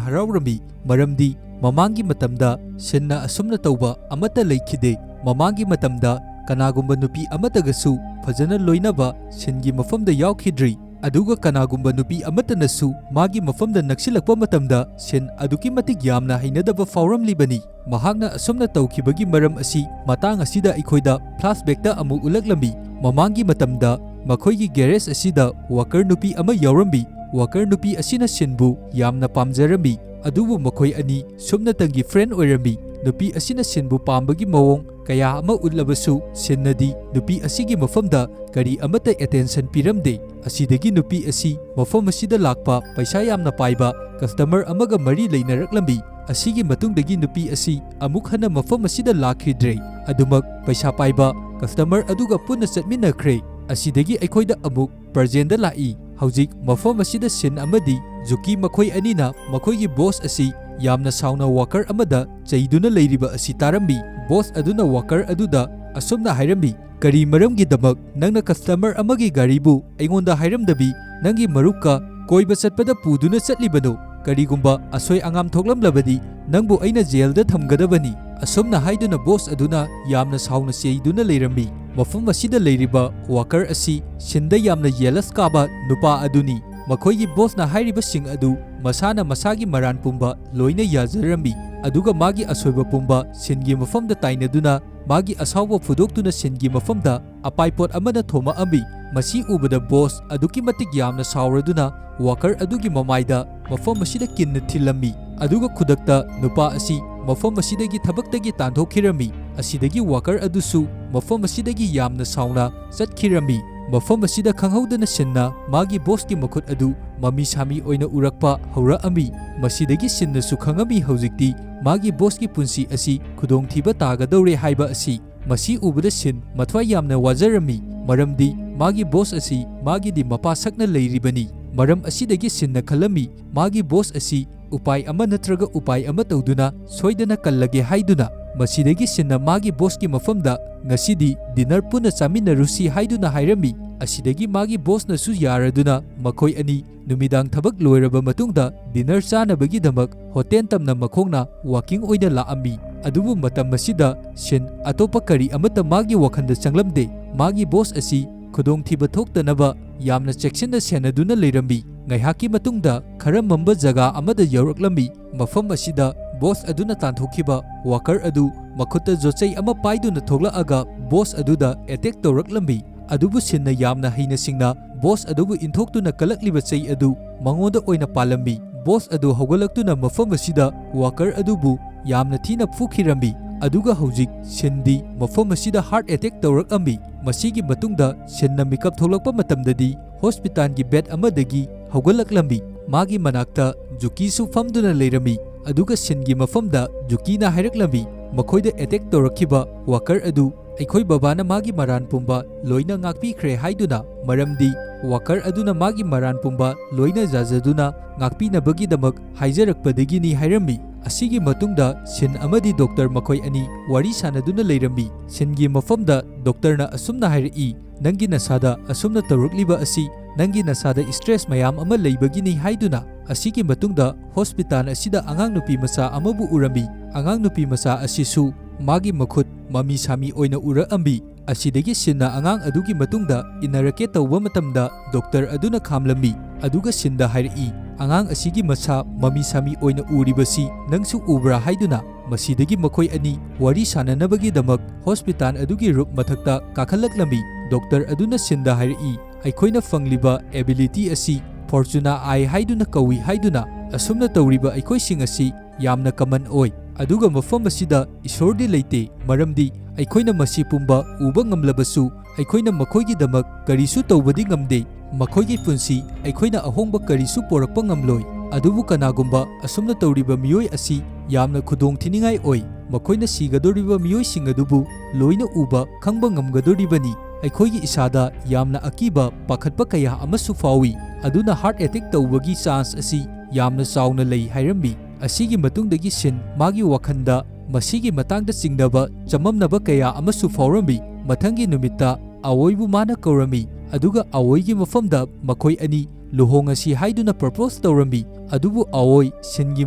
ꯍꯔꯥꯎꯔꯝꯃꯤ, ꯃꯔꯝꯗꯤ ꯃꯃꯥꯡꯒꯤ ꯃꯇꯝꯗ ꯁꯤꯟꯅ ꯑꯁꯨꯝꯅ ꯇꯧꯕ ꯑꯃꯠꯇ ꯂꯩꯈꯤꯗꯦ꯫ ꯃꯃꯥꯡꯒꯤ ꯃꯇꯝꯗ ꯀꯅꯥꯒꯨꯝꯕ ꯅꯨꯄꯤ ꯑꯃꯠꯇꯒꯁꯨ ꯐꯖꯅ ꯂꯣꯏꯅꯕ ꯁꯤꯟꯒꯤ ꯃꯐꯝꯗ ꯌꯥꯎꯈꯤꯗ꯭ꯔꯤ, ꯑꯗꯨꯒ ꯀꯅꯥꯒꯨꯝꯕ ꯅꯨꯄꯤ ꯑꯃꯠꯇꯅꯁꯨ ꯃꯥꯒꯤ ꯃꯐꯝꯗ ꯅꯛꯁꯤꯜꯂꯛꯄ ꯃꯇꯝꯗ ꯁꯤꯟ ꯑꯗꯨꯛꯀꯤ ꯃꯇꯤꯛ ꯌꯥꯝꯅ ꯍꯩꯅꯗꯕ ꯐꯥꯎꯔꯝꯂꯤꯕꯅꯤ꯫ ꯃꯍꯥꯛꯅ ꯑꯁꯨꯝꯅ ꯇꯧꯈꯤꯕꯒꯤ ꯃꯔꯝ ꯑꯁꯤ ꯃꯇꯥꯡ ꯑꯁꯤꯗ ꯑꯩꯈꯣꯏꯗ ꯐ꯭ꯂꯥꯁꯕꯦꯛꯇ ꯑꯃꯨꯛ ꯎꯠꯂꯛꯂꯝꯃꯤ꯫ ꯃꯃꯥꯡꯒꯤ ꯃꯇꯝꯗ ꯃꯈꯣꯏꯒꯤ ꯒꯦꯔꯦꯖ ꯑꯁꯤꯗ ꯋꯥꯀꯔ ꯅꯨꯄꯤ ꯑꯃ ꯌꯥꯎꯔꯝꯃꯤ꯫ ꯋꯥꯀꯔ ꯅꯨꯄꯤ ꯑꯁꯤꯅ ꯁꯤꯟꯕꯨ ꯌꯥꯝꯅ ꯄꯥꯝꯖꯔꯝꯃꯤ, ꯑꯗꯨꯕꯨ ꯃꯈꯣꯏ ꯑꯅꯤ ꯁꯨꯞꯅꯇꯪꯒꯤ ꯐ꯭ꯔꯦꯟ ꯑꯣꯏꯔꯝꯃꯤ꯫ ꯅꯨꯄꯤ ꯑꯁꯤꯅ ꯁꯤꯟꯕꯨ ꯄꯥꯝꯕꯒꯤ ꯃꯑꯣꯡ ꯀꯌꯥ ꯑꯃ ꯎꯠꯂꯕꯁꯨ, ꯁꯤꯟꯅꯗꯤ ꯅꯨꯄꯤ ꯑꯁꯤꯒꯤ ꯃꯐꯝꯗ ꯀꯔꯤ ꯑꯃꯠꯇ ꯑꯦꯇꯦꯟꯁꯟ ꯄꯤꯔꯝꯗꯦ꯫ ꯑꯁꯤꯗꯒꯤ ꯅꯨꯄꯤ ꯑꯁꯤ ꯃꯐꯝ ꯑꯁꯤꯗ ꯂꯥꯛꯄ ꯄꯩꯁꯥ ꯌꯥꯝꯅ ꯄꯥꯏꯕ ꯀꯁꯇꯃꯔ ꯑꯃꯒ ꯃꯔꯤ ꯂꯩꯅꯔꯛꯂꯝꯃꯤ꯫ ꯑꯁꯤꯒꯤ ꯃꯇꯨꯡꯗꯒꯤ ꯅꯨꯄꯤ ꯑꯁꯤ ꯑꯃꯨꯛ ꯍꯟꯅ ꯃꯐꯝ ꯑꯁꯤꯗ ꯂꯥꯛꯈꯤꯗ꯭ꯔꯦ꯫ ꯑꯗꯨꯃꯛ ꯄꯩꯁꯥ ꯄꯥꯏꯕ ꯀꯁꯇꯃꯔ ꯑꯗꯨꯒ ꯄꯨꯟꯅ ꯆꯠꯃꯤꯟꯅꯈ꯭ꯔꯦ꯫ ꯑꯁꯤꯗꯒꯤ ꯑꯩꯈꯣꯏꯗ ꯑꯃꯨꯛ ꯄ꯭ꯔꯖꯦꯟꯗ ꯂꯥꯛꯏ꯫ ꯍꯧꯖꯤꯛ ꯃꯐꯝ ꯑꯁꯤꯗ ꯁꯤꯟ ꯑꯃꯗꯤ ꯖꯨꯀꯤ ꯃꯈꯣꯏ ꯑꯅꯤꯅ ꯃꯈꯣꯏꯒꯤ ꯕꯣꯁ ꯑꯁꯤ ꯌꯥꯝꯅ ꯁꯥꯎꯅ ꯋꯥꯀꯔ ꯑꯃꯗ ꯆꯩꯗꯨꯅ ꯂꯩꯔꯤꯕ ꯑꯁꯤ ꯇꯥꯔꯝꯃꯤ꯫ ꯕꯣꯁ ꯑꯗꯨꯅ ꯋꯥꯀꯔ ꯑꯗꯨꯗ ꯑꯁꯨꯝꯅ ꯍꯥꯏꯔꯝꯃꯤ, "ꯀꯔꯤ ꯃꯔꯝꯒꯤꯗꯃꯛ ꯅꯪꯅ ꯀꯁꯇꯃꯔ ꯑꯃꯒꯤ ꯒꯥꯔꯤꯕꯨ ꯑꯩꯉꯣꯟꯗ ꯍꯥꯏꯔꯝꯗꯕꯤ ꯅꯪꯒꯤ ꯃꯔꯨꯞꯀ ꯀꯣꯏꯕ ꯆꯠꯄꯗ ꯄꯨꯗꯨꯅ ꯆꯠꯂꯤꯕꯅꯣ? ꯀꯔꯤꯒꯨꯝꯕ ꯑꯁꯣꯏ ꯑꯉꯥꯝ ꯊꯣꯛꯂꯝꯂꯕꯗꯤ ꯅꯪꯕꯨ ꯑꯩꯅ ꯖꯦꯜꯗ ꯊꯝꯒꯗꯕꯅꯤ"꯫ ꯑꯁꯨꯝꯅ ꯍꯥꯏꯗꯨꯅ ꯕꯣꯁ ꯑꯗꯨꯅ ꯌꯥꯝꯅ ꯁꯥꯎꯅ ꯆꯩꯗꯨꯅ ꯂꯩꯔꯝꯃꯤ꯫ ꯃꯐꯝ ꯑꯁꯤꯗ ꯂꯩꯔꯤꯕ ꯋꯥꯀꯔ ꯑꯁꯤ ꯁꯤꯟꯗ ꯌꯥꯝꯅ ꯌꯦꯂꯁ ꯀꯥꯕ ꯅꯨꯄꯥ ꯑꯗꯨꯅꯤ꯫ ꯃꯈꯣꯏꯒꯤ ꯕꯣꯁꯅ ꯍꯥꯏꯔꯤꯕꯁꯤꯡ ꯑꯗꯨ ꯃꯁꯥꯅ ꯃꯁꯥꯒꯤ ꯃꯔꯥꯟ ꯄꯨꯝꯕ ꯂꯣꯏꯅ ꯌꯥꯖꯔꯝꯃꯤ, ꯑꯗꯨꯒ ꯃꯥꯒꯤ ꯑꯁꯣꯏꯕ ꯄꯨꯝꯕ ꯁꯤꯟꯒꯤ ꯃꯐꯝꯗ ꯇꯥꯏꯅꯗꯨꯅ ꯃꯥꯒꯤ ꯑꯁꯥꯎꯕ ꯐꯨꯗꯣꯛꯇꯨꯅ ꯁꯤꯟꯒꯤ ꯃꯐꯝꯗ ꯑꯄꯥꯏꯄꯣꯠ ꯑꯃꯅ ꯊꯣꯝꯃꯛꯑꯝꯃꯤ꯫ ꯃꯁꯤ ꯎꯕꯗ ꯕꯣꯁ ꯑꯗꯨꯛꯀꯤ ꯃꯇꯤꯛ ꯌꯥꯝꯅ ꯁꯥꯎꯔꯗꯨꯅ ꯋꯥꯀꯔ ꯑꯗꯨꯒꯤ ꯃꯃꯥꯏꯗ ꯃꯐꯝ ꯑꯁꯤꯗ ꯀꯤꯟꯅ ꯊꯤꯜꯂꯝꯃꯤ, ꯑꯗꯨꯒ ꯈꯨꯗꯛꯇ ꯅꯨꯄꯥ ꯑꯁꯤ ꯃꯐꯝ ꯑꯁꯤꯗꯒꯤ ꯊꯕꯛꯇꯒꯤ ꯇꯥꯟꯊꯣꯛꯈꯤꯔꯝꯃꯤ꯫ ꯑꯁꯤꯗꯒꯤ ꯋꯥꯀꯔ ꯑꯗꯨꯁꯨ ꯃꯐꯝ ꯑꯁꯤꯗꯒꯤ ꯌꯥꯝꯅ ꯁꯥꯎꯅ ꯆꯠꯈꯤꯔꯝꯃꯤ꯫ ꯃꯐꯝ ꯑꯁꯤꯗ ꯈꯪꯍꯧꯗꯅ ꯁꯤꯟꯅ ꯃꯥꯒꯤ ꯕꯣꯁꯀꯤ ꯃꯈꯨꯠ ꯑꯗꯨ ꯃꯃꯤ ꯁꯥꯃꯤ ꯑꯣꯏꯅ ꯎꯔꯛꯄ ꯍꯧꯔꯛꯑꯝꯃꯤ꯫ ꯃꯁꯤꯗꯒꯤ ꯁꯤꯟꯅꯁꯨ ꯈꯪꯉꯝꯃꯤ ꯍꯧꯖꯤꯛꯇꯤ ꯃꯥꯒꯤ ꯕꯣꯁꯀꯤ ꯄꯨꯟꯁꯤ ꯑꯁꯤ ꯈꯨꯗꯣꯡꯊꯤꯕ ꯇꯥꯒꯗꯧꯔꯦ ꯍꯥꯏꯕ ꯑꯁꯤ꯫ ꯃꯁꯤ ꯎꯕꯗ ꯁꯤꯟ ꯃꯊ꯭ꯋꯥꯏ ꯌꯥꯝꯅ ꯋꯥꯖꯔꯝꯃꯤ, ꯃꯔꯝꯗꯤ ꯃꯥꯒꯤ ꯕꯣꯁ ꯑꯁꯤ ꯃꯥꯒꯤꯗꯤ ꯃꯄꯥ ꯁꯛꯅ ꯂꯩꯔꯤꯕꯅꯤ꯫ ꯃꯔꯝ ꯑꯁꯤꯗꯒꯤ ꯁꯤꯟꯅ ꯈꯜꯂꯝꯃꯤ, ꯃꯥꯒꯤ ꯕꯣꯁ ꯑꯁꯤ ꯎꯄꯥꯏ ꯑꯃ ꯅꯠꯇ꯭ꯔꯒ ꯎꯄꯥꯏ ꯑꯃ ꯇꯧꯗꯨꯅ ꯁꯣꯏꯗꯅ ꯀꯜꯂꯒꯦ ꯍꯥꯏꯗꯨꯅ꯫ ꯃꯁꯤꯗꯒꯤ ꯁꯤꯟꯅ ꯃꯥꯒꯤ ꯕꯣꯁꯀꯤ ꯃꯐꯝꯗ ꯉꯁꯤꯗꯤ ꯗꯤꯅꯔ ꯄꯨꯟꯅ ꯆꯥꯃꯤꯟꯅꯔꯨꯁꯤ ꯍꯥꯏꯗꯨꯅ ꯍꯥꯏꯔꯝꯃꯤ꯫ ꯑꯁꯤꯗꯒꯤ ꯃꯥꯒꯤ ꯕꯣꯁꯅꯁꯨ ꯌꯥꯔꯗꯨꯅ ꯃꯈꯣꯏ ꯑꯅꯤ ꯅꯨꯃꯤꯗꯥꯡ ꯊꯕꯛ ꯂꯣꯏꯔꯕ ꯃꯇꯨꯡꯗ ꯗꯤꯅꯔ ꯆꯥꯅꯕꯒꯤꯗꯃꯛ ꯍꯣꯇꯦꯜ ꯇꯝꯅ ꯃꯈꯣꯡꯅ ꯋꯥꯀꯤꯡ ꯑꯣꯏꯅ ꯂꯥꯛꯑꯝꯃꯤ꯫ ꯑꯗꯨꯕꯨ ꯃꯇꯝ ꯑꯁꯤꯗ ꯁꯤꯟ ꯑꯇꯣꯞꯄ ꯀꯔꯤ ꯑꯃꯠꯇ ꯃꯥꯒꯤ ꯋꯥꯈꯜꯗ ꯆꯪꯂꯝꯗꯦ꯫ ꯃꯥꯒꯤ ꯕꯣꯁ ꯑꯁꯤ ꯈꯨꯗꯣꯡꯊꯤꯕ ꯊꯣꯛꯇꯅꯕ ꯌꯥꯝꯅ ꯆꯦꯛꯁꯤꯟꯅ ꯁꯦꯟꯅꯗꯨꯅ ꯂꯩꯔꯝꯃꯤ꯫ ꯉꯥꯏꯍꯥꯛꯀꯤ ꯃꯇꯨꯡꯗ ꯈꯔ ꯃꯝꯕ ꯖꯒꯥ ꯑꯃꯗ ꯌꯧꯔꯛꯂꯝꯃꯤ꯫ ꯃꯐꯝ ꯑꯁꯤꯗ ꯕꯣꯁ ꯑꯗꯨꯅ ꯇꯥꯟꯊꯣꯛꯈꯤꯕ ꯋꯥꯀꯔ ꯑꯗꯨ ꯃꯈꯨꯠꯇ ꯌꯣꯠꯆꯩ ꯑꯃ ꯄꯥꯏꯗꯨꯅ ꯊꯣꯛꯂꯛꯑꯒ ꯕꯣꯁ ꯑꯗꯨꯗ ꯑꯦꯇꯦꯛ ꯇꯧꯔꯛꯂꯝꯃꯤ꯫ ꯑꯗꯨꯕꯨ ꯁꯤꯟꯅ ꯌꯥꯝꯅ ꯍꯩꯅ ꯁꯤꯡꯅ ꯕꯣꯁ ꯑꯗꯨꯕꯨ ꯏꯟꯊꯣꯛꯇꯨꯅ ꯀꯜꯂꯛꯂꯤꯕ ꯆꯩ ꯑꯗꯨ ꯃꯉꯣꯟꯗ ꯑꯣꯏꯅ ꯄꯥꯜꯂꯝꯃꯤ꯫ ꯕꯣꯁ ꯑꯗꯨ ꯍꯧꯒꯠꯂꯛꯇꯨꯅ ꯃꯐꯝ ꯑꯁꯤꯗ ꯋꯥꯀꯔ ꯑꯗꯨꯕꯨ ꯌꯥꯝꯅ ꯊꯤꯅ ꯐꯨꯈꯤꯔꯝꯃꯤ꯫ ꯑꯗꯨꯒ ꯍꯧꯖꯤꯛ ꯁꯤꯟꯗꯤ ꯃꯐꯝ ꯑꯁꯤꯗ ꯍꯥꯔꯠ ꯑꯦꯇꯦꯛ ꯇꯧꯔꯛꯂꯝꯃꯤ꯫ ꯃꯁꯤꯒꯤ ꯃꯇꯨꯡꯗ ꯁꯤꯟꯅ ꯃꯤꯀꯞ ꯊꯣꯛꯂꯛꯄ ꯃꯇꯝꯗꯗꯤ ꯍꯣꯁꯄꯤꯇꯥꯜꯒꯤ ꯕꯦꯗ ꯑꯃꯗꯒꯤ ꯍꯧꯒꯠꯂꯛꯂꯝꯃꯤ꯫ ꯃꯥꯒꯤ ꯃꯅꯥꯛꯇ ꯖꯨꯀꯤꯁꯨ ꯐꯝꯗꯨꯅ ꯂꯩꯔꯝꯃꯤ꯫ ꯑꯗꯨꯒ ꯁꯤꯟꯒꯤ ꯃꯐꯝꯗ ꯖꯨꯀꯤꯅ ꯍꯥꯏꯔꯛꯂꯝꯃꯤ, ꯃꯈꯣꯏꯗ ꯑꯦꯇꯦꯛ ꯇꯧꯔꯛꯈꯤꯕ ꯋꯥꯀꯔ ꯑꯗꯨ ꯑꯩꯈꯣꯏ ꯕꯕꯥꯅ ꯃꯥꯒꯤ ꯃꯔꯥꯟ ꯄꯨꯝꯕ ꯂꯣꯏꯅ ꯉꯥꯛꯄꯤꯈ꯭ꯔꯦ ꯍꯥꯏꯗꯨꯅ, ꯃꯔꯝꯗꯤ ꯋꯥꯀꯔ ꯑꯗꯨꯅ ꯃꯥꯒꯤ ꯃꯔꯥꯟ ꯄꯨꯝꯕ ꯂꯣꯏꯅ ꯌꯥꯖꯗꯨꯅ ꯉꯥꯛꯄꯤꯅꯕꯒꯤꯗꯃꯛ ꯍꯥꯏꯖꯔꯛꯄꯗꯒꯤꯅꯤ ꯍꯥꯏꯔꯝꯃꯤ꯫ ꯑꯁꯤꯒꯤ ꯃꯇꯨꯡꯗ ꯁꯤꯟ ꯑꯃꯗꯤ ꯗꯣꯛꯇꯔ ꯃꯈꯣꯏ ꯑꯅꯤ ꯋꯥꯔꯤ ꯁꯥꯟꯅꯗꯨꯅ ꯂꯩꯔꯝꯃꯤ꯫ ꯁꯤꯟꯒꯤ ꯃꯐꯝꯗ ꯗꯣꯛꯇꯔꯅ ꯑꯁꯨꯝꯅ ꯍꯥꯏꯔꯛꯏ, "ꯅꯪꯒꯤ ꯅꯁꯥꯗ ꯑꯁꯨꯝꯅ ꯇꯧꯔꯛꯂꯤꯕ ꯑꯁꯤ ꯅꯪꯒꯤ ꯅꯁꯥꯗ stress ꯃꯌꯥꯝ ꯑꯃ ꯂꯩꯕꯒꯤꯅꯤ" ꯍꯥꯏꯗꯨꯅ꯫ ꯑꯁꯤꯒꯤ ꯃꯇꯨꯡꯗ ꯍꯣꯁꯄꯤꯇꯥꯜ ꯑꯁꯤꯗ ꯑꯉꯥꯡ ꯅꯨꯄꯤ ꯃꯆꯥ ꯑꯃꯕꯨ ꯎꯔꯝꯃꯤ꯫ ꯑꯉꯥꯡ ꯅꯨꯄꯤ ꯃꯆꯥ ꯑꯁꯤꯁꯨ ꯃꯥꯒꯤ ꯃꯈꯨꯠ ꯃꯃꯤ ꯁꯥꯃꯤ ꯑꯣꯏꯅ ꯎꯔꯛꯑꯝꯃꯤ꯫ ꯑꯁꯤꯗꯒꯤ ꯁꯤꯟꯅ ꯑꯉꯥꯡ ꯑꯗꯨꯒꯤ ꯃꯇꯨꯡꯗ ꯏꯟꯅꯔꯛꯀꯦ ꯇꯧꯕ ꯃꯇꯝꯗ ꯗꯣꯛꯇꯔ ꯑꯗꯨꯅ ꯈꯥꯝꯂꯝꯃꯤ, ꯑꯗꯨꯒ ꯁꯤꯟꯗ ꯍꯥꯏꯔꯛꯏ, "ꯑꯉꯥꯡ ꯑꯁꯤꯒꯤ ꯃꯁꯥ ꯃꯃꯤ ꯁꯥꯃꯤ ꯑꯣꯏꯅ ꯎꯔꯤꯕꯁꯤ ꯅꯪꯁꯨ ꯎꯕ꯭ꯔꯥ?" ꯍꯥꯏꯗꯨꯅ꯫ ꯃꯁꯤꯗꯒꯤ ꯃꯈꯣꯏ ꯑꯅꯤ ꯋꯥꯔꯤ ꯁꯥꯟꯅꯅꯕꯒꯤꯗꯃꯛ ꯍꯣꯁꯄꯤꯇꯥꯜ ꯑꯗꯨꯒꯤ ꯔꯨꯞ ꯃꯊꯛꯇ ꯀꯥꯈꯠꯂꯛꯂꯝꯃꯤ꯫ ꯗꯣꯛꯇꯔ ꯑꯗꯨꯅ ꯁꯤꯟꯗ ꯍꯥꯏꯔꯛꯏ, "ꯑꯩꯈꯣꯏꯅ ꯐꯪꯂꯤꯕ ability ꯑꯁꯤ Fortuna Eye ꯍꯥꯏꯗꯨꯅ ꯀꯧꯏ" ꯍꯥꯏꯗꯨꯅ꯫ ꯑꯁꯨꯝꯅ ꯇꯧꯔꯤꯕ ꯑꯩꯈꯣꯏꯁꯤꯡ ꯑꯁꯤ ꯌꯥꯝꯅ common ꯑꯣꯏ, ꯑꯗꯨꯒ ꯃꯐꯝ ꯑꯁꯤꯗ ꯏꯁꯣꯔꯗꯤ ꯂꯩꯇꯦ, ꯃꯔꯝꯗꯤ ꯑꯩꯈꯣꯏꯅ ꯃꯁꯤ ꯄꯨꯝꯕ ꯎꯕ ꯉꯝꯂꯕꯁꯨ ꯑꯩꯈꯣꯏꯅ ꯃꯈꯣꯏꯒꯤꯗꯃꯛ ꯀꯔꯤꯁꯨ ꯇꯧꯕꯗꯤ ꯉꯝꯗꯦ꯫ ꯃꯈꯣꯏꯒꯤ ꯄꯨꯟꯁꯤ ꯑꯩꯈꯣꯏꯅ ꯑꯍꯣꯡꯕ ꯀꯔꯤꯁꯨ ꯄꯣꯔꯛꯄ ꯉꯝꯂꯣꯏ꯫ ꯑꯗꯨꯕꯨ ꯀꯅꯥꯒꯨꯝꯕ ꯑꯁꯨꯝꯅ ꯇꯧꯔꯤꯕ ꯃꯤꯑꯣꯏ ꯑꯁꯤ ꯌꯥꯝꯅ ꯈꯨꯗꯣꯡ ꯊꯤꯅꯤꯡꯉꯥꯏ ꯑꯣꯏ꯫ ꯃꯈꯣꯏꯅ ꯁꯤꯒꯗꯧꯔꯤꯕ ꯃꯤꯑꯣꯏꯁꯤꯡ ꯑꯗꯨꯕꯨ ꯂꯣꯏꯅ ꯎꯕ, ꯈꯪꯕ ꯉꯝꯒꯗꯧꯔꯤꯕꯅꯤ꯫ ꯑꯩꯈꯣꯏꯒꯤ ꯏꯁꯥꯗ ꯌꯥꯝꯅ ꯑꯀꯤꯕ, ꯄꯥꯈꯠꯄ ꯀꯌꯥ ꯑꯃꯁꯨ ꯐꯥꯎꯏ, ꯑꯗꯨꯅ heart attack ꯇꯧꯕꯒꯤ chance ꯑꯁꯤ ꯌꯥꯝꯅ ꯆꯥꯎꯅ ꯂꯩ ꯍꯥꯏꯔꯝꯃꯤ꯫ ꯑꯁꯤꯒꯤ ꯃꯇꯨꯡꯗꯒꯤ ꯁꯤꯟ ꯃꯥꯒꯤ ꯋꯥꯈꯜꯗ ꯃꯁꯤꯒꯤ ꯃꯇꯥꯡꯗ ꯆꯤꯡꯅꯕ, ꯆꯃꯝꯅꯕ ꯀꯌꯥ ꯑꯃꯁꯨ ꯐꯥꯎꯔꯝꯃꯤ꯫ ꯃꯊꯪꯒꯤ ꯅꯨꯃꯤꯠꯇ ꯑꯋꯣꯏꯕꯨ ꯃꯥꯅ ꯀꯧꯔꯝꯃꯤ, ꯑꯗꯨꯒ ꯑꯋꯣꯏꯒꯤ ꯃꯐꯝꯗ ꯃꯈꯣꯏ ꯑꯅꯤ ꯂꯨꯍꯣꯡꯉꯁꯤ ꯍꯥꯏꯗꯨꯅ propose ꯇꯧꯔꯝꯃꯤ꯫ ꯑꯗꯨꯕꯨ ꯑꯋꯣꯏ ꯁꯤꯟꯒꯤ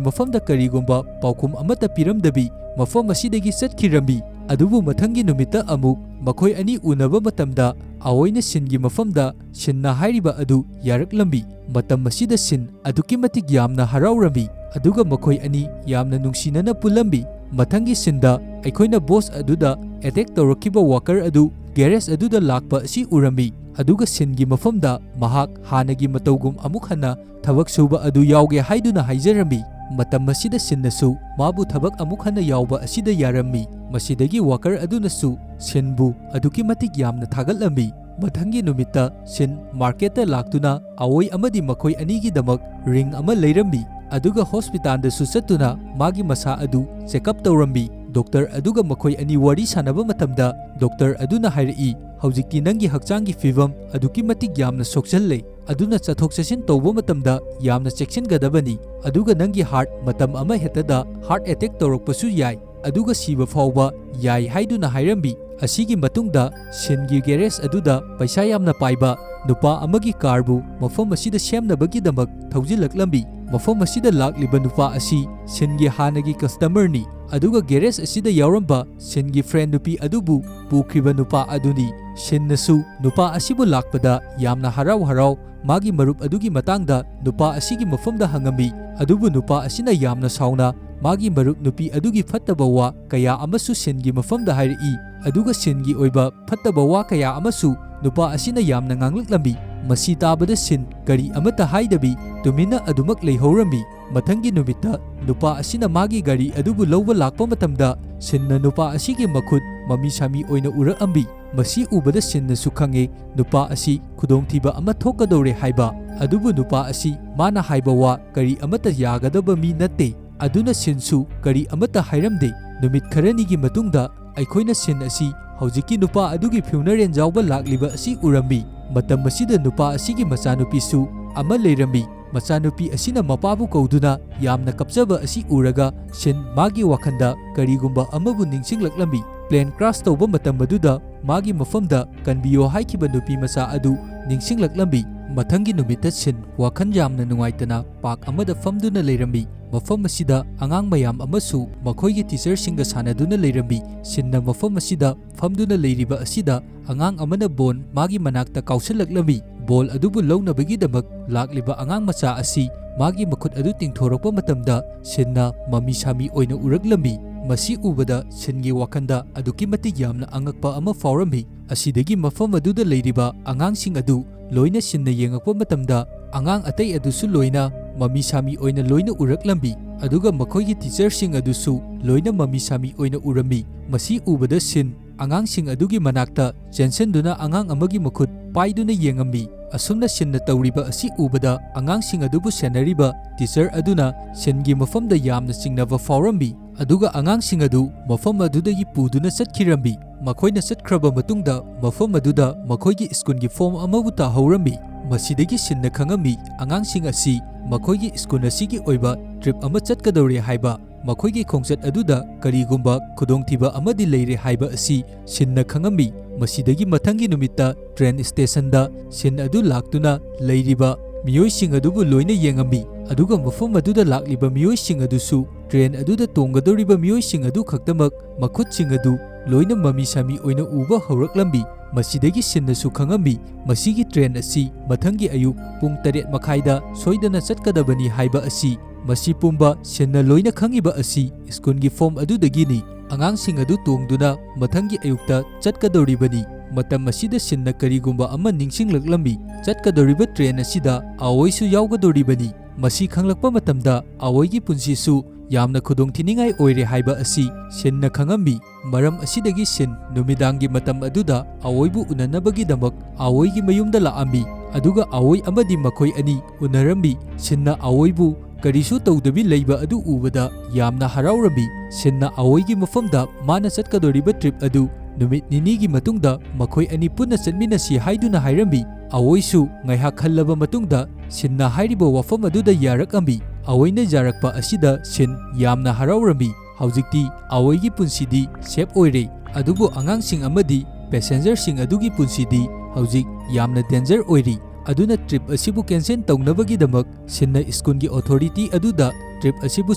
ꯃꯐꯝꯗ ꯀꯔꯤꯒꯨꯝꯕ ꯄꯥꯎꯈꯨꯝ ꯑꯃꯠꯇ ꯄꯤꯔꯝꯗꯕꯤ ꯃꯐꯝ ꯑꯁꯤꯗꯒꯤ ꯆꯠꯈꯤꯔꯝꯃꯤ꯫ ꯑꯗꯨꯕꯨ ꯃꯊꯪꯒꯤ ꯅꯨꯃꯤꯠꯇ ꯑꯃꯨꯛ ꯃꯈꯣꯏ ꯑꯅꯤ ꯎꯅꯕ ꯃꯇꯝꯗ ꯑꯋꯣꯏꯅ ꯁꯤꯟꯒꯤ ꯃꯐꯝꯗ ꯁꯤꯟꯅ ꯍꯥꯏꯔꯤꯕ ꯑꯗꯨ ꯌꯥꯔꯛꯂꯝꯃꯤ꯫ ꯃꯇꯝ ꯑꯁꯤꯗ ꯁꯤꯟ ꯑꯗꯨꯛꯀꯤ ꯃꯇꯤꯛ ꯌꯥꯝꯅ ꯍꯔꯥꯎꯔꯝꯃꯤ, ꯑꯗꯨꯒ ꯃꯈꯣꯏ ꯑꯅꯤ ꯌꯥꯝꯅ ꯅꯨꯡꯁꯤꯅꯅ ꯄꯨꯜꯂꯝꯃꯤ꯫ ꯃꯊꯪꯒꯤ ꯁꯤꯟꯗ ꯑꯩꯈꯣꯏꯅ ꯕꯣꯁ ꯑꯗꯨꯗ attack ꯇꯧꯔꯛꯈꯤꯕ ꯋꯥꯀꯔ ꯑꯗꯨ ꯒꯦꯔꯦꯖ ꯑꯗꯨꯗ ꯂꯥꯛꯄ ꯑꯁꯤ ꯎꯔꯝꯃꯤ, ꯑꯗꯨꯒ ꯁꯤꯟꯒꯤ ꯃꯐꯝꯗ ꯃꯍꯥꯛ ꯍꯥꯟꯅꯒꯤ ꯃꯇꯧꯒꯨꯝ ꯑꯃꯨꯛ ꯍꯟꯅ ꯊꯕꯛ ꯁꯨꯕ ꯑꯗꯨ ꯌꯥꯎꯒꯦ ꯍꯥꯏꯗꯨꯅ ꯍꯥꯏꯖꯔꯝꯃꯤ꯫ ꯃꯇꯝ ꯑꯁꯤꯗ ꯁꯤꯟꯅꯁꯨ ꯃꯥꯕꯨ ꯊꯕꯛ ꯑꯃꯨꯛ ꯍꯟꯅ ꯌꯥꯎꯕ ꯑꯁꯤꯗ ꯌꯥꯔꯝꯃꯤ꯫ ꯃꯁꯤꯗꯒꯤ ꯋꯥꯀꯔ ꯑꯗꯨꯅꯁꯨ ꯁꯤꯟꯕꯨ ꯑꯗꯨꯛꯀꯤ ꯃꯇꯤꯛ ꯌꯥꯝꯅ ꯊꯥꯒꯠꯂꯝꯃꯤ꯫ ꯃꯊꯪꯒꯤ ꯅꯨꯃꯤꯠꯇ ꯁꯤꯟ ꯃꯥꯔꯀꯦꯠꯇ ꯂꯥꯛꯇꯨꯅ ꯑꯋꯣꯏ ꯑꯃꯗꯤ ꯃꯈꯣꯏ ꯑꯅꯤꯒꯤꯗꯃꯛ ring ꯑꯃ ꯂꯩꯔꯝꯃꯤ, ꯑꯗꯨꯒ ꯍꯣꯁꯄꯤꯇꯥꯜꯗꯁꯨ ꯆꯠꯇꯨꯅ ꯃꯥꯒꯤ ꯃꯁꯥ ꯑꯗꯨ check up ꯇꯧꯔꯝꯃꯤ꯫ ꯗꯣꯛꯇꯔ ꯑꯗꯨꯒ ꯃꯈꯣꯏ ꯑꯅꯤ ꯋꯥꯔꯤ ꯁꯥꯟꯅꯕ ꯃꯇꯝꯗ ꯗꯣꯛꯇꯔ ꯑꯗꯨꯅ ꯍꯥꯏꯔꯛꯏ, ꯍꯧꯖꯤꯛꯇꯤ ꯅꯪꯒꯤ ꯍꯛꯆꯥꯡꯒꯤ ꯐꯤꯕꯝ ꯑꯗꯨꯛꯀꯤ ꯃꯇꯤꯛ ꯌꯥꯝꯅ ꯁꯣꯛꯆꯜꯂꯦ, ꯑꯗꯨꯅ ꯆꯠꯊꯣꯛ ꯆꯠꯁꯤꯟ ꯇꯧꯕ ꯃꯇꯝꯗ ꯌꯥꯝꯅ ꯆꯦꯛꯁꯤꯟꯒꯗꯕꯅꯤ, ꯑꯗꯨꯒ ꯅꯪꯒꯤ ꯍꯥꯔꯠ ꯃꯇꯝ ꯑꯃ ꯍꯦꯛꯇꯗ ꯍꯥꯔꯠ ꯑꯦꯇꯦꯛ ꯇꯧꯔꯛꯄꯁꯨ ꯌꯥꯏ, ꯑꯗꯨꯒ ꯁꯤꯕ ꯐꯥꯎꯕ ꯌꯥꯏ ꯍꯥꯏꯗꯨꯅ ꯍꯥꯏꯔꯝꯃꯤ꯫ ꯑꯁꯤꯒꯤ ꯃꯇꯨꯡꯗ ꯁꯤꯟꯒꯤ ꯒꯦꯔꯦꯖ ꯑꯗꯨꯗ ꯄꯩꯁꯥ ꯌꯥꯝꯅ ꯄꯥꯏꯕ ꯅꯨꯄꯥ ꯑꯃꯒꯤ ꯀꯥꯔꯕꯨ ꯃꯐꯝ ꯑꯁꯤꯗ ꯁꯦꯝꯅꯕꯒꯤꯗꯃꯛ ꯊꯧꯖꯤꯜꯂꯛꯂꯝꯃꯤ꯫ ꯃꯐꯝ ꯑꯁꯤꯗ ꯂꯥꯛꯂꯤꯕ ꯅꯨꯄꯥ ꯑꯁꯤ ꯁꯤꯟꯒꯤ ꯍꯥꯟꯅꯒꯤ ꯀꯁꯇꯃꯔꯅꯤ, ꯑꯗꯨꯒ ꯒꯦꯔꯦꯖ ꯑꯁꯤꯗ ꯌꯥꯎꯔꯝꯕ ꯁꯤꯟꯒꯤ ꯐ꯭ꯔꯦꯟ ꯅꯨꯄꯤ ꯑꯗꯨꯕꯨ ꯄꯨꯈ꯭ꯔꯤꯕ ꯅꯨꯄꯥ ꯑꯗꯨꯅꯤ꯫ ꯁꯤꯟꯅꯁꯨ ꯅꯨꯄꯥ ꯑꯁꯤꯕꯨ ꯂꯥꯛꯄꯗ ꯌꯥꯝꯅ ꯍꯔꯥꯎ ꯍꯔꯥꯎ ꯃꯥꯒꯤ ꯃꯔꯨꯞ ꯑꯗꯨꯒꯤ ꯃꯇꯥꯡꯗ ꯅꯨꯄꯥ ꯑꯁꯤꯒꯤ ꯃꯐꯝꯗ ꯍꯪꯉꯝꯃꯤ, ꯑꯗꯨꯕꯨ ꯅꯨꯄꯥ ꯑꯁꯤꯅ ꯌꯥꯝꯅ ꯁꯥꯎꯅ ꯃꯥꯒꯤ ꯃꯔꯨꯞ ꯅꯨꯄꯤ ꯑꯗꯨꯒꯤ ꯐꯠꯇꯕ ꯋꯥ ꯀꯌꯥ ꯑꯃꯁꯨ ꯁꯤꯟꯒꯤ ꯃꯐꯝꯗ ꯍꯥꯏꯔꯛꯏ, ꯑꯗꯨꯒ ꯁꯤꯟꯒꯤ ꯑꯣꯏꯕ ꯐꯠꯇꯕ ꯋꯥ ꯀꯌꯥ ꯑꯃꯁꯨ ꯅꯨꯄꯥ ꯑꯁꯤꯅ ꯌꯥꯝꯅ ꯉꯥꯡꯂꯛꯂꯝꯃꯤ꯫ ꯃꯁꯤ ꯇꯥꯕꯗ ꯁꯤꯟ ꯀꯔꯤ ꯑꯃꯠꯇ ꯍꯥꯏꯗꯕꯤ ꯇꯨꯃꯤꯟꯅ ꯑꯗꯨꯃꯛ ꯂꯩꯍꯧꯔꯝꯃꯤ꯫ ꯃꯊꯪꯒꯤ ꯅꯨꯃꯤꯠꯇ ꯅꯨꯄꯥ ꯑꯁꯤꯅ ꯃꯥꯒꯤ ꯒꯥꯔꯤ ꯑꯗꯨꯕꯨ ꯂꯧꯕ ꯂꯥꯛꯄ ꯃꯇꯝꯗ ꯁꯤꯟꯅ ꯅꯨꯄꯥ ꯑꯁꯤꯒꯤ ꯃꯈꯨꯠ ꯃꯃꯤ ꯁꯥꯃꯤ ꯑꯣꯏꯅ ꯎꯔꯛꯑꯝꯃꯤ꯫ ꯃꯁꯤ ꯎꯕꯗ ꯁꯤꯟꯅꯁꯨ ꯈꯪꯉꯦ ꯅꯨꯄꯥ ꯑꯁꯤ ꯈꯨꯗꯣꯡꯊꯤꯕ ꯑꯃ ꯊꯣꯛꯀꯗꯧꯔꯦ ꯍꯥꯏꯕ, ꯑꯗꯨꯕꯨ ꯅꯨꯄꯥ ꯑꯁꯤ ꯃꯥꯅ ꯍꯥꯏꯕ ꯋꯥ ꯀꯔꯤ ꯑꯃꯠꯇ ꯌꯥꯒꯗꯕ ꯃꯤ ꯅꯠꯇꯦ꯫ ꯑꯗꯨꯅ ꯁꯤꯟꯁꯨ ꯀꯔꯤ ꯑꯃꯠꯇ ꯍꯥꯏꯔꯝꯗꯦ꯫ ꯅꯨꯃꯤꯠ ꯈꯔꯅꯤꯒꯤ ꯃꯇꯨꯡꯗ ꯑꯩꯈꯣꯏꯅ ꯁꯤꯟ ꯑꯁꯤ ꯍꯧꯖꯤꯛꯀꯤ ꯅꯨꯄꯥ ꯑꯗꯨꯒꯤ ꯐ꯭ꯌꯨꯅꯔꯦꯜ ꯌꯥꯎꯕ ꯂꯥꯛꯂꯤꯕ ꯑꯁꯤ ꯎꯔꯝꯃꯤ꯫ ꯃꯇꯝ ꯑꯁꯤꯗ ꯅꯨꯄꯥ ꯑꯁꯤꯒꯤ ꯃꯆꯥꯅꯨꯄꯤꯁꯨ ꯑꯃ ꯂꯩꯔꯝꯃꯤ꯫ ꯃꯆꯥꯅꯨꯄꯤ ꯑꯁꯤꯅ ꯃꯄꯥꯕꯨ ꯀꯧꯗꯨꯅ ꯌꯥꯝꯅ ꯀꯞꯆꯕ ꯑꯁꯤ ꯎꯔꯒ ꯁꯤꯟ ꯃꯥꯒꯤ ꯋꯥꯈꯜꯗ ꯀꯔꯤꯒꯨꯝꯕ ꯑꯃꯕꯨ ꯅꯤꯡꯁꯤꯡꯂꯛꯂꯝꯃꯤ꯫ ꯄ꯭ꯂꯦꯟ ꯀ꯭ꯔꯥꯁ ꯇꯧꯕ ꯃꯇꯝ ꯑꯗꯨꯗ ꯃꯥꯒꯤ ꯃꯐꯝꯗ ꯀꯟꯕꯤꯌꯣ ꯍꯥꯏꯈꯤꯕ ꯅꯨꯄꯤ ꯃꯆꯥ ꯑꯗꯨ ꯅꯤꯡꯁꯤꯡꯂꯛꯂꯝꯃꯤ꯫ ꯃꯊꯪꯒꯤ ꯅꯨꯃꯤꯠꯇ ꯁꯤꯟ ꯋꯥꯈꯜ ꯌꯥꯝꯅ ꯅꯨꯡꯉꯥꯏꯇꯅ ꯄꯥꯔꯛ ꯑꯃꯗ ꯐꯝꯗꯨꯅ ꯂꯩꯔꯝꯃꯤ꯫ ꯃꯐꯝ ꯑꯁꯤꯗ ꯑꯉꯥꯡ ꯃꯌꯥꯝ ꯑꯃꯁꯨ ꯃꯈꯣꯏꯒꯤ ꯇꯤꯆꯔꯁꯤꯡꯒ ꯁꯥꯟꯅꯗꯨꯅ ꯂꯩꯔꯝꯃꯤ꯫ ꯁꯤꯟꯅ ꯃꯐꯝ ꯑꯁꯤꯗ ꯐꯝꯗꯨꯅ ꯂꯩꯔꯤꯕ ꯑꯁꯤꯗ ꯑꯉꯥꯡ ꯑꯃꯅ ꯕꯣꯜ ꯃꯥꯒꯤ ꯃꯅꯥꯛꯇ ꯀꯥꯎꯁꯤꯜꯂꯛꯂꯝꯃꯤ꯫ ꯕꯣꯜ ꯑꯗꯨꯕꯨ ꯂꯧꯅꯕꯒꯤꯗꯃꯛ ꯂꯥꯛꯂꯤꯕ ꯑꯉꯥꯡ ꯃꯆꯥ ꯑꯁꯤ ꯃꯥꯒꯤ ꯃꯈꯨꯠ ꯑꯗꯨ ꯇꯤꯡꯊꯣꯔꯛꯄ ꯃꯇꯝꯗ ꯁꯤꯟꯅ ꯃꯃꯤ ꯁꯥꯃꯤ ꯑꯣꯏꯅ ꯎꯔꯛꯂꯝꯃꯤ꯫ ꯃꯁꯤ ꯎꯕꯗ ꯁꯤꯟꯒꯤ ꯋꯥꯈꯜꯗ ꯑꯗꯨꯛꯀꯤ ꯃꯇꯤꯛ ꯌꯥꯝꯅ ꯑꯉꯛꯄ ꯑꯃ ꯐꯥꯎꯔꯝꯃꯤ꯫ ꯑꯁꯤꯗꯒꯤ ꯃꯐꯝ ꯑꯗꯨꯗ ꯂꯩꯔꯤꯕ ꯑꯉꯥꯡꯁꯤꯡ ꯑꯗꯨ ꯂꯣꯏꯅ ꯁꯤꯟꯅ ꯌꯦꯡꯉꯛꯄ ꯃꯇꯝꯗ ꯑꯉꯥꯡ ꯑꯇꯩ ꯑꯗꯨꯁꯨ ꯂꯣꯏꯅ ꯃꯃꯤ ꯁꯥꯃꯤ ꯑꯣꯏꯅ ꯂꯣꯏꯅ ꯎꯔꯛꯂꯝꯃꯤ, ꯑꯗꯨꯒ ꯃꯈꯣꯏꯒꯤ ꯇꯤꯆꯔꯁꯤꯡ ꯑꯗꯨꯁꯨ ꯂꯣꯏꯅ ꯃꯃꯤ ꯁꯥꯃꯤ ꯑꯣꯏꯅ ꯎꯔꯝꯃꯤ꯫ ꯃꯁꯤ ꯎꯕꯗ ꯁꯤꯟ ꯑꯉꯥꯡꯁꯤꯡ ꯑꯗꯨꯒꯤ ꯃꯅꯥꯛꯇ ꯆꯦꯟꯁꯤꯟꯗꯨꯅ ꯑꯉꯥꯡ ꯑꯃꯒꯤ ꯃꯈꯨꯠ ꯄꯥꯏꯗꯨꯅ ꯌꯦꯡꯉꯝꯃꯤ꯫ ꯑꯁꯨꯝꯅ ꯁꯤꯟꯅ ꯇꯧꯔꯤꯕ ꯑꯁꯤ ꯎꯕꯗ ꯑꯉꯥꯡꯁꯤꯡ ꯑꯗꯨꯕꯨ ꯁꯦꯟꯅꯔꯤꯕ ꯇꯤꯆꯔ ꯑꯗꯨꯅ ꯁꯤꯟꯒꯤ ꯃꯐꯝꯗ ꯌꯥꯝꯅ ꯆꯤꯡꯅꯕ ꯐꯥꯎꯔꯝꯃꯤ꯫ ꯑꯗꯨꯒ ꯑꯉꯥꯡꯁꯤꯡ ꯑꯗꯨ ꯃꯐꯝ ꯑꯗꯨꯗꯒꯤ ꯄꯨꯗꯨꯅ ꯆꯠꯈꯤꯔꯝꯃꯤ꯫ ꯃꯈꯣꯏꯅ ꯆꯠꯈ꯭ꯔꯕ ꯃꯇꯨꯡꯗ ꯃꯐꯝ ꯑꯗꯨꯗ ꯃꯈꯣꯏꯒꯤ ꯁ꯭ꯀꯨꯜꯒꯤ ꯐꯣꯝ ꯑꯃꯕꯨ ꯇꯥꯍꯧꯔꯝꯃꯤ꯫ ꯃꯁꯤꯗꯒꯤ ꯁꯤꯟꯅ ꯈꯪꯉꯝꯃꯤ ꯑꯉꯥꯡꯁꯤꯡ ꯑꯁꯤ ꯃꯈꯣꯏꯒꯤ ꯁ꯭ꯀꯨꯜ ꯑꯁꯤꯒꯤ ꯑꯣꯏꯕ ꯇ꯭ꯔꯤꯞ ꯑꯃ ꯆꯠꯀꯗꯧꯔꯦ ꯍꯥꯏꯕ꯫ ꯃꯈꯣꯏꯒꯤ ꯈꯣꯡꯆꯠ ꯑꯗꯨꯗ ꯀꯔꯤꯒꯨꯝꯕ ꯈꯨꯗꯣꯡꯊꯤꯕ ꯑꯃꯗꯤ ꯂꯩꯔꯦ ꯍꯥꯏꯕ ꯑꯁꯤ ꯁꯤꯟꯅ ꯈꯪꯉꯝꯃꯤ꯫ ꯃꯁꯤꯗꯒꯤ ꯃꯊꯪꯒꯤ ꯅꯨꯃꯤꯠꯇ ꯇ꯭ꯔꯦꯟ ꯁ꯭ꯇꯦꯁꯟꯗ ꯁꯤꯟ ꯑꯗꯨ ꯂꯥꯛꯇꯨꯅ ꯂꯩꯔꯤꯕ ꯃꯤꯑꯣꯏꯁꯤꯡ ꯑꯗꯨꯕꯨ ꯂꯣꯏꯅ ꯌꯦꯡꯉꯝꯃꯤ, ꯑꯗꯨꯒ ꯃꯐꯝ ꯑꯗꯨꯗ ꯂꯥꯛꯂꯤꯕ ꯃꯤꯑꯣꯏꯁꯤꯡ ꯑꯗꯨꯁꯨ ꯇ꯭ꯔꯦꯟ ꯑꯗꯨꯗ ꯇꯣꯡꯒꯗꯧꯔꯤꯕ ꯃꯤꯑꯣꯏꯁꯤꯡ ꯑꯗꯨ ꯈꯛꯇꯃꯛ ꯃꯈꯨꯠꯁꯤꯡ ꯑꯗꯨ ꯂꯣꯏꯅ ꯃꯃꯤ ꯁꯥꯃꯤ ꯑꯣꯏꯅ ꯎꯕ ꯍꯧꯔꯛꯂꯝꯃꯤ꯫ ꯃꯁꯤꯗꯒꯤ ꯁꯤꯟꯅꯁꯨ ꯈꯪꯉꯝꯃꯤ, ꯃꯁꯤꯒꯤ ꯇ꯭ꯔꯦꯟ ꯑꯁꯤ ꯃꯊꯪꯒꯤ ꯑꯌꯨꯛ ꯄꯨꯡ ꯇꯔꯦꯠ ꯃꯈꯥꯏꯗ ꯁꯣꯏꯗꯅ ꯆꯠꯀꯗꯕꯅꯤ ꯍꯥꯏꯕ ꯑꯁꯤ꯫ ꯃꯁꯤ ꯄꯨꯝꯕ ꯁꯤꯟꯅ ꯂꯣꯏꯅ ꯈꯪꯉꯤꯕ ꯑꯁꯤ ꯁ꯭ꯀꯨꯜꯒꯤ ꯐꯣꯝ ꯑꯗꯨꯗꯒꯤꯅꯤ꯫ ꯑꯉꯥꯡꯁꯤꯡ ꯑꯗꯨ ꯇꯣꯡꯗꯨꯅ ꯃꯊꯪꯒꯤ ꯑꯌꯨꯛꯇ ꯆꯠꯀꯗꯧꯔꯤꯕꯅꯤ꯫ ꯃꯇꯝ ꯑꯁꯤꯗ ꯁꯤꯟꯅ ꯀꯔꯤꯒꯨꯝꯕ ꯑꯃ ꯅꯤꯡꯁꯤꯡꯂꯛꯂꯝꯃꯤ, ꯆꯠꯀꯗꯧꯔꯤꯕ ꯇ꯭ꯔꯦꯟ ꯑꯁꯤꯗ ꯑꯑꯣꯏꯁꯨ ꯌꯥꯎꯒꯗꯧꯔꯤꯕꯅꯤ꯫ ꯃꯁꯤ ꯈꯪꯂꯛꯄ ꯃꯇꯝꯗ ꯑꯑꯣꯏꯒꯤ ꯄꯨꯟꯁꯤꯁꯨ ꯌꯥꯝꯅ ꯈꯨꯗꯣꯡꯊꯤꯅꯤꯡꯉꯥꯏ ꯑꯣꯏꯔꯦ ꯍꯥꯏꯕ ꯑꯁꯤ ꯁꯤꯟꯅ ꯈꯪꯉꯝꯃꯤ꯫ ꯃꯔꯝ ꯑꯁꯤꯗꯒꯤ ꯁꯤꯟ ꯅꯨꯃꯤꯗꯥꯡꯒꯤ ꯃꯇꯝ ꯑꯗꯨꯗ ꯑꯑꯣꯏꯕꯨ ꯎꯅꯅꯕꯒꯤꯗꯃꯛ ꯑꯑꯣꯏꯒꯤ ꯃꯌꯨꯝꯗ ꯂꯥꯛꯑꯝꯃꯤ, ꯑꯗꯨꯒ ꯑꯑꯣꯏ ꯑꯃꯗꯤ ꯃꯈꯣꯏ ꯑꯅꯤ ꯎꯅꯔꯝꯃꯤ꯫ ꯁꯤꯟꯅ ꯑꯑꯣꯏꯕꯨ ꯀꯔꯤꯁꯨ ꯇꯧꯗꯕꯤ ꯂꯩꯕ ꯑꯗꯨ ꯎꯕꯗ ꯌꯥꯝꯅ ꯍꯔꯥꯎꯔꯝꯃꯤ꯫ ꯁꯤꯟꯅ ꯑꯑꯣꯏꯒꯤ ꯃꯐꯝꯗ ꯃꯥꯅ ꯆꯠꯀꯗꯧꯔꯤꯕ ꯇ꯭ꯔꯤꯞ ꯑꯗꯨ ꯅꯨꯃꯤꯠ ꯅꯤꯅꯤꯒꯤ ꯃꯇꯨꯡꯗ ꯃꯈꯣꯏ ꯑꯅꯤ ꯄꯨꯟꯅ ꯆꯠꯃꯤꯟꯅꯁꯤ ꯍꯥꯏꯗꯨꯅ ꯍꯥꯏꯔꯝꯃꯤ꯫ ꯑꯑꯣꯏꯁꯨ ꯉꯥꯏꯍꯥꯛ ꯈꯜꯂꯕ ꯃꯇꯨꯡꯗ ꯁꯤꯟꯅ ꯍꯥꯏꯔꯤꯕ ꯋꯥꯐꯝ ꯑꯗꯨꯗ ꯌꯥꯔꯛꯑꯝꯃꯤ꯫ ꯑꯑꯣꯏꯅ ꯌꯥꯔꯛꯄ ꯑꯁꯤꯗ ꯁꯤꯟ ꯌꯥꯝꯅ ꯍꯔꯥꯎꯔꯝꯃꯤ꯫ ꯍꯧꯖꯤꯛꯇꯤ ꯑꯑꯣꯏꯒꯤ ꯄꯨꯟꯁꯤꯗꯤ ꯁꯦꯐ ꯑꯣꯏꯔꯦ, ꯑꯗꯨꯕꯨ ꯑꯉꯥꯡꯁꯤꯡ ꯑꯃꯗꯤ ꯄꯦꯁꯦꯟꯖꯔꯁꯤꯡ ꯑꯗꯨꯒꯤ ꯄꯨꯟꯁꯤꯗꯤ ꯍꯧꯖꯤꯛ ꯌꯥꯝꯅ ꯗꯦꯟꯖꯔ ꯑꯣꯏꯔꯤ꯫ ꯑꯗꯨꯅ ꯇ꯭ꯔꯤꯞ ꯑꯁꯤꯕꯨ ꯀꯦꯟꯁꯦꯜ ꯇꯧꯅꯕꯒꯤꯗꯃꯛ ꯁꯤꯟꯅ ꯁ꯭ꯀꯨꯜꯒꯤ ꯑꯣꯊꯣꯔꯤꯇꯤ ꯑꯗꯨꯗ ꯇ꯭ꯔꯤꯞ ꯑꯁꯤꯕꯨ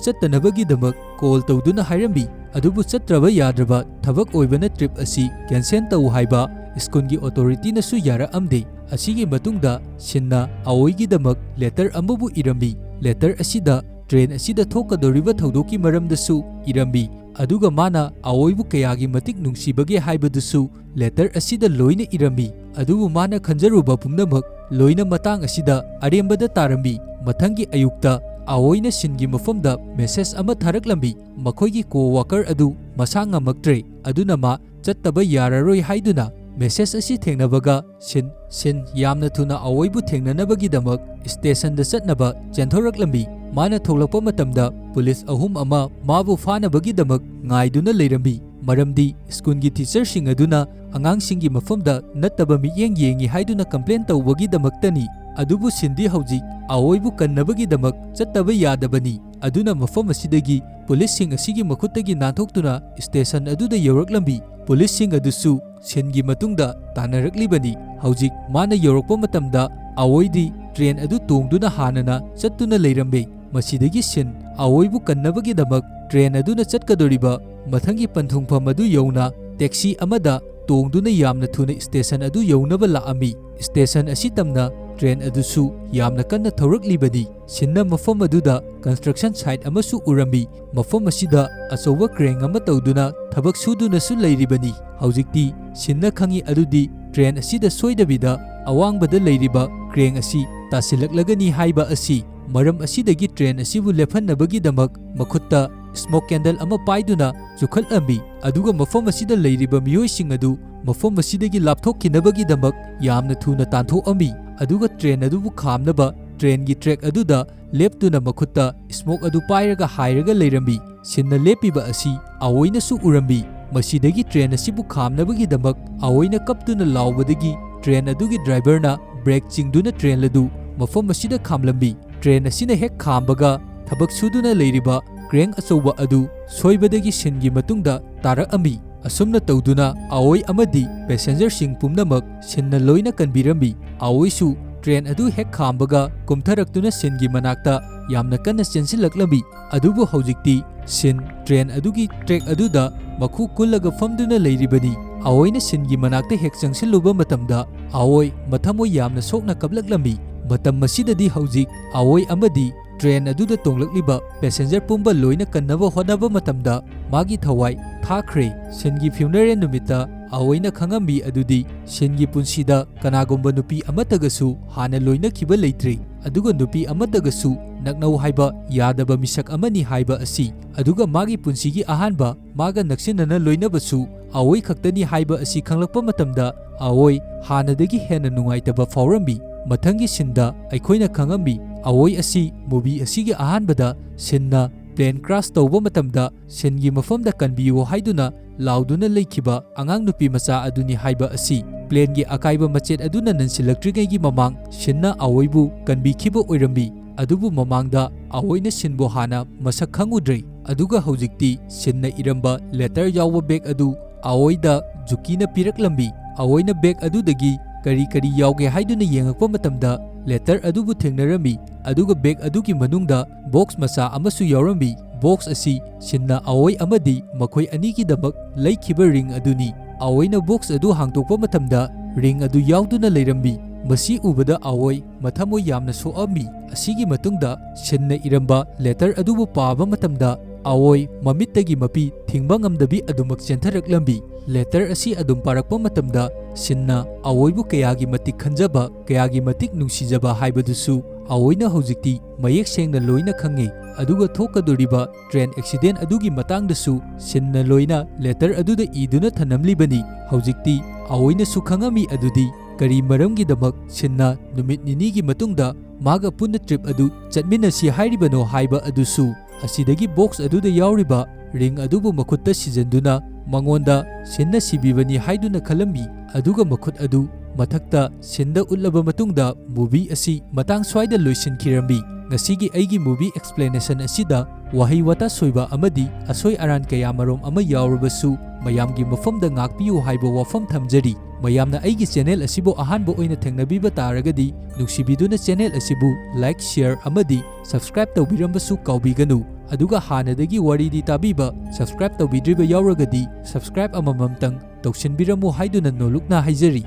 ꯆꯠꯇꯅꯕꯒꯤꯗꯃꯛ ꯀꯣꯜ ꯇꯧꯗꯨꯅ ꯍꯥꯏꯔꯝꯃꯤ꯫ ꯑꯗꯨꯕꯨ ꯆꯠꯇ꯭ꯔꯕ ꯌꯥꯗ꯭ꯔꯕ ꯊꯕꯛ ꯑꯣꯏꯕꯅ ꯇ꯭ꯔꯤꯞ ꯑꯁꯤ ꯀꯦꯟꯁꯦꯜ ꯇꯧ ꯍꯥꯏꯕ ꯁ꯭ꯀꯨꯜꯒꯤ ꯑꯣꯊꯣꯔꯤꯇꯤꯅꯁꯨ ꯌꯥꯔꯛꯑꯝꯗꯦ꯫ ꯑꯁꯤꯒꯤ ꯃꯇꯨꯡꯗ ꯁꯤꯟꯅ ꯑꯑꯣꯏꯒꯤꯗꯃꯛ ꯂꯦꯇꯔ ꯑꯃꯕꯨ ꯏꯔꯝꯃꯤ꯫ ꯂꯦꯇꯔ ꯑꯁꯤꯗ ꯇ꯭ꯔꯦꯟ ꯑꯁꯤꯗ ꯊꯣꯛꯀꯗꯧꯔꯤꯕ ꯊꯧꯗꯣꯛꯀꯤ ꯃꯔꯝꯗꯁꯨ ꯏꯔꯝꯃꯤ, ꯑꯗꯨꯒ ꯃꯥꯅ ꯑꯑꯣꯏꯕꯨ ꯀꯌꯥꯒꯤ ꯃꯇꯤꯛ ꯅꯨꯡꯁꯤꯕꯒꯦ ꯍꯥꯏꯕꯗꯨꯁꯨ ꯂꯦꯇꯔ ꯑꯁꯤꯗ ꯂꯣꯏꯅ ꯏꯔꯝꯃꯤ꯫ ꯑꯗꯨꯕꯨ ꯃꯥꯅ ꯈꯟꯖꯔꯨꯕ ꯄꯨꯝꯅꯃꯛ ꯂꯣꯏꯅ ꯃꯇꯥꯡ ꯑꯁꯤꯗ ꯑꯔꯦꯝꯕꯗ ꯇꯥꯔꯝꯃꯤ꯫ ꯃꯊꯪꯒꯤ ꯑꯌꯨꯛꯇ ꯑꯑꯣꯏꯅ ꯁꯤꯟꯒꯤ ꯃꯐꯝꯗ ꯃꯦꯁꯦꯖ ꯑꯃ ꯊꯥꯔꯛꯂꯝꯃꯤ꯫ ꯃꯈꯣꯏꯒꯤ ꯀꯣ ꯋꯥꯀꯔ ꯑꯗꯨ ꯃꯁꯥ ꯉꯝꯃꯛꯇ꯭ꯔꯦ, ꯑꯗꯨꯅ ꯃꯥ ꯆꯠꯇꯕ ꯌꯥꯔꯔꯣꯏ ꯍꯥꯏꯗꯨꯅ ꯃꯦꯁꯦꯖ ꯑꯁꯤ ꯊꯦꯡꯅꯕꯒ ꯁꯤꯟ, ꯁꯤꯟ ꯌꯥꯝꯅ ꯊꯨꯅ ꯑꯑꯣꯏꯕꯨ ꯊꯦꯡꯅꯅꯕꯒꯤꯗꯃꯛ ꯁ꯭ꯇꯦꯁꯟꯗ ꯆꯠꯅꯕ ꯆꯦꯟꯊꯣꯔꯛꯂꯝꯃꯤ꯫ ꯃꯥꯅ ꯊꯣꯛꯂꯛꯄ ꯃꯇꯝꯗ ꯄꯨꯂꯤꯁ ꯑꯍꯨꯝ ꯑꯃ ꯃꯥꯕꯨ ꯐꯥꯅꯕꯒꯤꯗꯃꯛ ꯉꯥꯏꯗꯨꯅ ꯂꯩꯔꯝꯃꯤ꯫ ꯃꯔꯝꯗꯤ ꯁ꯭ꯀꯨꯜꯒꯤ ꯇꯤꯆꯔꯁꯤꯡ ꯑꯗꯨꯅ ꯑꯉꯥꯡꯁꯤꯡꯒꯤ ꯃꯐꯝꯗ ꯅꯠꯇꯕ ꯃꯤꯠꯌꯦꯡ ꯌꯦꯡꯉꯤ ꯍꯥꯏꯗꯨꯅ ꯀꯝꯄ꯭ꯂꯦꯟ ꯇꯧꯕꯒꯤꯗꯃꯛꯇꯅꯤ꯫ ꯑꯗꯨꯕꯨ ꯁꯤꯟꯗꯤ ꯍꯧꯖꯤꯛ ꯑꯑꯣꯏꯕꯨ ꯀꯟꯅꯕꯒꯤꯗꯃꯛ ꯆꯠꯇꯕ ꯌꯥꯗꯕꯅꯤ꯫ ꯑꯗꯨꯅ ꯃꯐꯝ ꯑꯁꯤꯗꯒꯤ ꯄꯨꯂꯤꯁꯁꯤꯡ ꯑꯁꯤꯒꯤ ꯃꯈꯨꯠꯇꯒꯤ ꯅꯥꯟꯊꯣꯛꯇꯨꯅ ꯁ꯭ꯇꯦꯁꯟ ꯑꯗꯨꯗ ꯌꯧꯔꯛꯂꯝꯃꯤ꯫ ꯄꯨꯂꯤꯁꯁꯤꯡ ꯑꯗꯨꯁꯨ ꯁꯤꯟꯒꯤ ꯃꯇꯨꯡꯗ ꯇꯥꯟꯅꯔꯛꯂꯤꯕꯅꯤ꯫ ꯍꯧꯖꯤꯛ ꯃꯥꯅ ꯌꯧꯔꯛꯄ ꯃꯇꯝꯗ ꯑꯑꯣꯏꯗꯤ ꯇ꯭ꯔꯦꯟ ꯑꯗꯨ ꯇꯣꯡꯗꯨꯅ ꯍꯥꯟꯅꯅ ꯆꯠꯇꯨꯅ ꯂꯩꯔꯝꯃꯤ꯫ ꯃꯁꯤꯗꯒꯤ ꯁꯤꯟ ꯑꯑꯣꯏꯕꯨ ꯀꯟꯅꯕꯒꯤꯗꯃꯛ ꯇ꯭ꯔꯦꯟ ꯑꯗꯨꯅ ꯆꯠꯀꯗꯧꯔꯤꯕ ꯃꯊꯪꯒꯤ ꯄꯟꯊꯨꯡꯐꯝ ꯑꯗꯨ ꯌꯧꯅ ꯇꯦꯛꯁꯤ ꯑꯃꯗ ꯇꯣꯡꯗꯨꯅ ꯌꯥꯝꯅ ꯊꯨꯅ ꯁ꯭ꯇꯦꯁꯟ ꯑꯗꯨ ꯌꯧꯅꯕ ꯂꯥꯛꯑꯝꯃꯤ꯫ ꯁ꯭ꯇꯦꯁꯟ ꯑꯁꯤ ꯇꯝꯅ ꯇ꯭ꯔꯦꯟ ꯑꯗꯨꯁꯨ ꯌꯥꯝꯅ ꯀꯟꯅ ꯊꯧꯔꯛꯂꯤꯕꯅꯤ꯫ ꯁꯤꯟꯅ ꯃꯐꯝ ꯑꯗꯨꯗ ꯀꯟꯁꯇ꯭ꯔꯛꯁꯟ ꯁꯥꯏꯠ ꯑꯃꯁꯨ ꯎꯔꯝꯃꯤ꯫ ꯃꯐꯝ ꯑꯁꯤꯗ ꯑꯆꯧꯕ ꯀ꯭ꯔꯦꯡ ꯑꯃ ꯇꯧꯗꯨꯅ ꯊꯕꯛ ꯁꯨꯗꯨꯅꯁꯨ ꯂꯩꯔꯤꯕꯅꯤ꯫ ꯍꯧꯖꯤꯛꯇꯤ ꯁꯤꯟꯅ ꯈꯪꯏ ꯑꯗꯨꯗꯤ ꯇ꯭ꯔꯦꯟ ꯑꯁꯤꯗ ꯁꯣꯏꯗꯕꯤꯗ ꯑꯋꯥꯡꯕꯗ ꯂꯩꯔꯤꯕ ꯀ꯭ꯔꯦꯡ ꯑꯁꯤ ꯇꯥꯁꯤꯜꯂꯛꯂꯒꯅꯤ ꯍꯥꯏꯕ ꯑꯁꯤ꯫ ꯃꯔꯝ ꯑꯁꯤꯗꯒꯤ ꯇ꯭ꯔꯦꯟ ꯑꯁꯤꯕꯨ ꯂꯦꯞꯍꯟꯅꯕꯒꯤꯗꯃꯛ ꯃꯈꯨꯠꯇ ꯁ꯭ꯃꯣꯛ ꯀꯦꯟꯗꯜ ꯑꯃ ꯄꯥꯏꯗꯨꯅ ꯆꯨꯈꯠꯂꯝꯃꯤ꯫ ꯑꯗꯨꯒ ꯃꯐꯝ ꯑꯁꯤꯗ ꯂꯩꯔꯤꯕ ꯃꯤꯑꯣꯏꯁꯤꯡ ꯑꯗꯨ ꯃꯐꯝ ꯑꯁꯤꯗꯒꯤ ꯂꯥꯞꯊꯣꯛꯈꯤꯅꯕꯒꯤꯗꯃꯛ ꯌꯥꯝꯅ ꯊꯨꯅ ꯇꯥꯟꯊꯣꯛꯑꯝꯃꯤ꯫ ꯑꯗꯨꯒ ꯇ꯭ꯔꯦꯟ ꯑꯗꯨꯕꯨ ꯈꯥꯝꯅꯕ ꯇ꯭ꯔꯦꯟꯒꯤ ꯇ꯭ꯔꯦꯛ ꯑꯗꯨꯗ ꯂꯦꯞꯇꯨꯅ ꯃꯈꯨꯠꯇ ꯁ꯭ꯃꯣꯛ ꯑꯗꯨ ꯄꯥꯏꯔꯒ ꯍꯥꯏꯔꯒ ꯂꯩꯔꯝꯃꯤ꯫ ꯁꯤꯟꯅ ꯂꯦꯞꯄꯤꯕ ꯑꯁꯤ ꯑꯑꯣꯏꯅꯁꯨ ꯎꯔꯝꯃꯤ꯫ ꯃꯁꯤꯗꯒꯤ ꯇ꯭ꯔꯦꯟ ꯑꯁꯤꯕꯨ ꯈꯥꯝꯅꯕꯒꯤꯗꯃꯛ ꯑꯑꯣꯏꯅ ꯀꯞꯇꯨꯅ ꯂꯥꯎꯕꯗꯒꯤ ꯇ꯭ꯔꯦꯟ ꯑꯗꯨꯒꯤ ꯗ꯭ꯔꯥꯏꯚꯔꯅ ꯕ꯭ꯔꯦꯛ ꯆꯤꯡꯗꯨꯅ ꯇ꯭ꯔꯦꯟ ꯑꯗꯨ ꯃꯐꯝ ꯑꯁꯤꯗ ꯈꯥꯝꯂꯝꯃꯤ꯫ ꯇ꯭ꯔꯦꯟ ꯑꯁꯤꯅ ꯍꯦꯛ ꯈꯥꯝꯕꯒ ꯊꯕꯛ ꯁꯨꯗꯨꯅ ꯂꯩꯔꯤꯕ ꯀ꯭ꯔꯦꯡ ꯑꯆꯧꯕ ꯑꯗꯨ ꯁꯣꯏꯕꯗꯒꯤ ꯁꯤꯟꯒꯤ ꯃꯇꯨꯡꯗ ꯇꯥꯔꯛꯑꯝꯃꯤ꯫ ꯑꯁꯨꯝꯅ ꯇꯧꯗꯨꯅ ꯑꯑꯣꯏ ꯑꯃꯗꯤ ꯄꯦꯁꯦꯟꯖꯔꯁꯤꯡ ꯄꯨꯝꯅꯃꯛ ꯁꯤꯟꯅ ꯂꯣꯏꯅ ꯀꯟꯕꯤꯔꯝꯃꯤ꯫ ꯑꯑꯣꯏꯁꯨ ꯇ꯭ꯔꯦꯟ ꯑꯗꯨ ꯍꯦꯛ ꯈꯥꯝꯕꯒ ꯀꯨꯝꯊꯔꯛꯇꯨꯅ ꯁꯤꯟꯒꯤ ꯃꯅꯥꯛꯇ ꯌꯥꯝꯅ ꯀꯟꯅ ꯆꯦꯟꯁꯤꯜꯂꯛꯂꯝꯃꯤ꯫ ꯑꯗꯨꯕꯨ ꯍꯧꯖꯤꯛꯇꯤ ꯁꯤꯟ ꯇ꯭ꯔꯦꯟ ꯑꯗꯨꯒꯤ ꯇ꯭ꯔꯦꯛ ꯑꯗꯨꯗ ꯃꯈꯨ ꯀꯨꯜꯂꯒ ꯐꯝꯗꯨꯅ ꯂꯩꯔꯤꯕꯅꯤ꯫ ꯑꯑꯣꯏꯅ ꯁꯤꯟꯒꯤ ꯃꯅꯥꯛꯇ ꯍꯦꯛ ꯆꯪꯁꯤꯜꯂꯨꯕ ꯃꯇꯝꯗ ꯑꯑꯣꯏ ꯃꯊꯃꯣꯏ ꯌꯥꯝꯅ ꯁꯣꯛꯅ ꯀꯞꯂꯛꯂꯝꯃꯤ꯫ ꯃꯇꯝ ꯑꯁꯤꯗꯗꯤ ꯍꯧꯖꯤꯛ ꯑꯑꯣꯏ ꯑꯃꯗꯤ ꯇ꯭ꯔꯦꯟ ꯑꯗꯨꯗ ꯇꯣꯡꯂꯛꯂꯤꯕ ꯄꯦꯁꯦꯟꯖꯔ ꯄꯨꯝꯕ ꯂꯣꯏꯅ ꯀꯟꯅꯕ ꯍꯣꯠꯅꯕ ꯃꯇꯝꯗ ꯃꯥꯒꯤ ꯊꯋꯥꯏ ꯊꯥꯈ꯭ꯔꯦ꯫ ꯁꯤꯟꯒꯤ ꯐ꯭ꯌꯨꯅꯔꯦꯜ ꯅꯨꯃꯤꯠꯇ ꯑꯑꯣꯏꯅ ꯈꯪꯉꯝꯃꯤ ꯑꯗꯨꯗꯤ ꯁꯤꯟꯒꯤ ꯄꯨꯟꯁꯤꯗ ꯀꯅꯥꯒꯨꯝꯕ ꯅꯨꯄꯤ ꯑꯃꯠꯇꯒꯁꯨ ꯍꯥꯟꯅ ꯂꯣꯏꯅꯈꯤꯕ ꯂꯩꯇ꯭ꯔꯤ, ꯑꯗꯨꯒ ꯅꯨꯄꯤ ꯑꯃꯠꯇꯒꯁꯨ ꯅꯛꯅꯧ ꯍꯥꯏꯕ ꯌꯥꯗꯕ ꯃꯤꯁꯛ ꯑꯃꯅꯤ ꯍꯥꯏꯕ ꯑꯁꯤ, ꯑꯗꯨꯒ ꯃꯥꯒꯤ ꯄꯨꯟꯁꯤꯒꯤ ꯑꯍꯥꯟꯕ ꯃꯥꯒ ꯅꯛꯁꯤꯟꯅꯅ ꯂꯣꯏꯅꯕꯁꯨ ꯑꯑꯣꯏ ꯈꯛꯇꯅꯤ ꯍꯥꯏꯕ ꯑꯁꯤ ꯈꯪꯂꯛꯄ ꯃꯇꯝꯗ ꯑꯑꯣꯏ ꯍꯥꯟꯅꯗꯒꯤ ꯍꯦꯟꯅ ꯅꯨꯡꯉꯥꯏꯇꯕ ꯐꯥꯎꯔꯝꯃꯤ꯫ ꯃꯊꯪꯒꯤ ꯁꯤꯟꯗ ꯑꯩꯈꯣꯏꯅ ꯈꯪꯉꯝꯃꯤ ꯑꯑꯣꯏ ꯑꯁꯤ movie ꯑꯁꯤꯒꯤ ꯑꯍꯥꯟꯕꯗ ꯁꯤꯟꯅ plane crash ꯇꯧꯕ ꯃꯇꯝꯗ ꯁꯤꯟꯒꯤ ꯃꯐꯝꯗ "ꯀꯟꯕꯤꯌꯨ" ꯍꯥꯏꯗꯨꯅ ꯂꯥꯎꯗꯨꯅ ꯂꯩꯈꯤꯕ ꯑꯉꯥꯡ ꯅꯨꯄꯤ ꯃꯆꯥ ꯑꯗꯨꯅꯤ ꯍꯥꯏꯕ ꯑꯁꯤ꯫ Planeꯒꯤ ꯑꯀꯥꯏꯕ ꯃꯆꯦꯠ ꯑꯗꯨꯅ ꯅꯟꯁꯤꯜꯂꯛꯇ꯭ꯔꯤꯉꯩꯒꯤ ꯃꯃꯥꯡ ꯁꯤꯟꯅ ꯑꯑꯣꯏꯕꯨ ꯀꯟꯕꯤꯈꯤꯕ ꯑꯣꯏꯔꯝꯃꯤ꯫ ꯑꯗꯨꯕꯨ ꯃꯃꯥꯡꯗ ꯑꯑꯣꯏꯅ ꯁꯤꯟꯕꯨ ꯍꯥꯟꯅ ꯃꯁꯛ ꯈꯪꯉꯨꯗ꯭ꯔꯦ꯫ ꯑꯗꯨꯒ ꯍꯧꯖꯤꯛꯇꯤ ꯁꯤꯟꯅ ꯏꯔꯝꯕ letter ꯌꯥꯎꯕ bag ꯑꯗꯨ ꯑꯑꯣꯏꯗ ꯖꯨꯀꯤꯅ ꯄꯤꯔꯛꯂꯝꯃꯤ꯫ ꯑꯑꯣꯏꯅ bag ꯑꯗꯨꯗꯒꯤ ꯀꯔꯤ ꯀꯔꯤ ꯌꯥꯎꯒꯦ ꯍꯥꯏꯗꯨꯅ ꯌꯦꯡꯉꯛꯄ ꯃꯇꯝꯗ letter ꯑꯗꯨꯕꯨ ꯊꯦꯡꯅꯔꯝꯃꯤ꯫ ꯑꯗꯨꯒ bag ꯑꯗꯨꯒꯤ ꯃꯅꯨꯡꯗ box ꯃꯆꯥ ꯑꯃꯁꯨ ꯌꯥꯎꯔꯝꯃꯤ꯫ Box ꯑꯁꯤ ꯁꯤꯟꯅ ꯑꯑꯣꯏ ꯑꯃꯗꯤ ꯃꯈꯣꯏ ꯑꯅꯤꯒꯤꯗꯃꯛ ꯂꯩꯈꯤꯕ ring ꯑꯗꯨꯅꯤ꯫ ꯑꯑꯣꯏꯅ box ꯑꯗꯨ ꯍꯥꯡꯗꯣꯛꯄ ꯃꯇꯝꯗ ring ꯑꯗꯨ ꯌꯥꯎꯗꯨꯅ ꯂꯩꯔꯝꯃꯤ꯫ ꯃꯁꯤ ꯎꯕꯗ ꯑꯑꯣꯏ ꯃꯊꯃꯣꯏ ꯌꯥꯝꯅ ꯁꯣꯛꯑꯝꯃꯤ꯫ ꯑꯁꯤꯒꯤ ꯃꯇꯨꯡꯗ ꯁꯤꯟꯅ ꯏꯔꯝꯕ letter ꯑꯗꯨꯕꯨ ꯄꯥꯕ ꯃꯇꯝꯗ ꯑꯑꯣꯏ ꯃꯃꯤꯠꯇꯒꯤ ꯃꯄꯤ ꯊꯤꯡꯕ ꯉꯝꯗꯕꯤ ꯑꯗꯨꯃꯛ ꯆꯦꯟꯊꯔꯛꯂꯝꯃꯤ꯫ Letter ꯑꯁꯤ ꯑꯗꯨꯝ ꯄꯥꯔꯛꯄ ꯃꯇꯝꯗ ꯁꯤꯟꯅ ꯑꯑꯣꯏꯕꯨ ꯀꯌꯥꯒꯤ ꯃꯇꯤꯛ ꯈꯟꯖꯕ, ꯀꯌꯥꯒꯤ ꯃꯇꯤꯛ ꯅꯨꯡꯁꯤꯖꯕ ꯍꯥꯏꯕꯗꯨꯁꯨ ꯑꯑꯣꯏꯅ ꯍꯧꯖꯤꯛꯇꯤ ꯃꯌꯦꯛ ꯁꯦꯡꯅ ꯂꯣꯏꯅ ꯈꯪꯉꯤ꯫ ꯑꯗꯨꯒ ꯊꯣꯛꯀꯗꯧꯔꯤꯕ train accident ꯑꯗꯨꯒꯤ ꯃꯇꯥꯡꯗꯁꯨ ꯁꯤꯟꯅ ꯂꯣꯏꯅ letter ꯑꯗꯨꯗ ꯏꯗꯨꯅ ꯊꯅꯝꯂꯤꯕꯅꯤ꯫ ꯍꯧꯖꯤꯛꯇꯤ ꯑꯑꯣꯏꯅꯁꯨ ꯈꯪꯉꯝꯃꯤ ꯑꯗꯨꯗꯤ ꯀꯔꯤ ꯃꯔꯝꯒꯤꯗꯃꯛ ꯁꯤꯟꯅ ꯅꯨꯃꯤꯠ ꯅꯤꯅꯤꯒꯤ ꯃꯇꯨꯡꯗ ꯃꯥꯒ ꯄꯨꯟꯅ trip ꯑꯗꯨ ꯆꯠꯃꯤꯟꯅꯁꯤ ꯍꯥꯏꯔꯤꯕꯅꯣ ꯍꯥꯏꯕ ꯑꯗꯨꯁꯨ꯫ ꯑꯁꯤꯗꯒꯤ box ꯑꯗꯨꯗ ꯌꯥꯎꯔꯤꯕ ring ꯑꯗꯨꯕꯨ ꯃꯈꯨꯠꯇ ꯁꯤꯖꯟꯗꯨꯅ ꯃꯉꯣꯟꯗ ꯁꯤꯟꯅ ꯁꯤꯕꯤꯕꯅꯤ ꯍꯥꯏꯗꯨꯅ ꯈꯜꯂꯝꯃꯤ꯫ ꯑꯗꯨꯒ ꯃꯈꯨꯠ ꯑꯗꯨ ꯃꯊꯛꯇ ꯁꯤꯟꯗ ꯎꯠꯂꯕ ꯃꯇꯨꯡꯗ movie ꯑꯁꯤ ꯃꯇꯥꯡ ꯁ꯭ꯋꯥꯏꯗ ꯂꯣꯏꯁꯤꯟꯈꯤꯔꯝꯃꯤ꯫ ꯉꯁꯤꯒꯤ ꯑꯩꯒꯤ movie explanation ꯑꯁꯤꯗ ꯋꯥꯍꯩ ꯋꯥꯇꯥ ꯁꯣꯏꯕ ꯑꯃꯗꯤ ꯑꯁꯣꯏ ꯑꯔꯥꯟ ꯀꯌꯥ ꯃꯔꯨꯝ ꯑꯃ ꯌꯥꯎꯔꯕꯁꯨ ꯃꯌꯥꯝꯒꯤ ꯃꯐꯝꯗ ꯉꯥꯛꯄꯤꯌꯨ ꯍꯥꯏꯕ ꯋꯥꯐꯝ ꯊꯝꯖꯔꯤ꯫ ꯃꯌꯥꯝꯅ ꯑꯩꯒꯤ channel ꯑꯁꯤꯕꯨ ꯑꯍꯥꯟꯕ ꯑꯣꯏꯅ ꯊꯦꯡꯅꯕꯤꯕ ꯇꯥꯔꯒꯗꯤ ꯅꯨꯡꯁꯤꯕꯤꯗꯨꯅ channel ꯑꯁꯤꯕꯨ like, share ꯑꯃꯗꯤ subscribe ꯇꯧꯕꯤꯔꯝꯕꯁꯨ ꯀꯥꯎꯕꯤꯒꯅꯨ꯫ ꯑꯗꯨꯒ ꯍꯥꯟꯅꯗꯒꯤ ꯋꯥꯔꯤꯗꯤ ꯇꯥꯕꯤꯕ, subscribe ꯇꯧꯕꯤꯗ꯭ꯔꯤꯕ ꯌꯥꯎꯔꯒꯗꯤ subscribe ꯑꯃꯃꯝꯇꯪ ꯇꯧꯁꯤꯟꯕꯤꯔꯝꯃꯨ ꯍꯥꯏꯗꯨꯅ ꯅꯣꯂꯨꯛꯅ ꯍꯥꯏꯖꯔꯤ꯫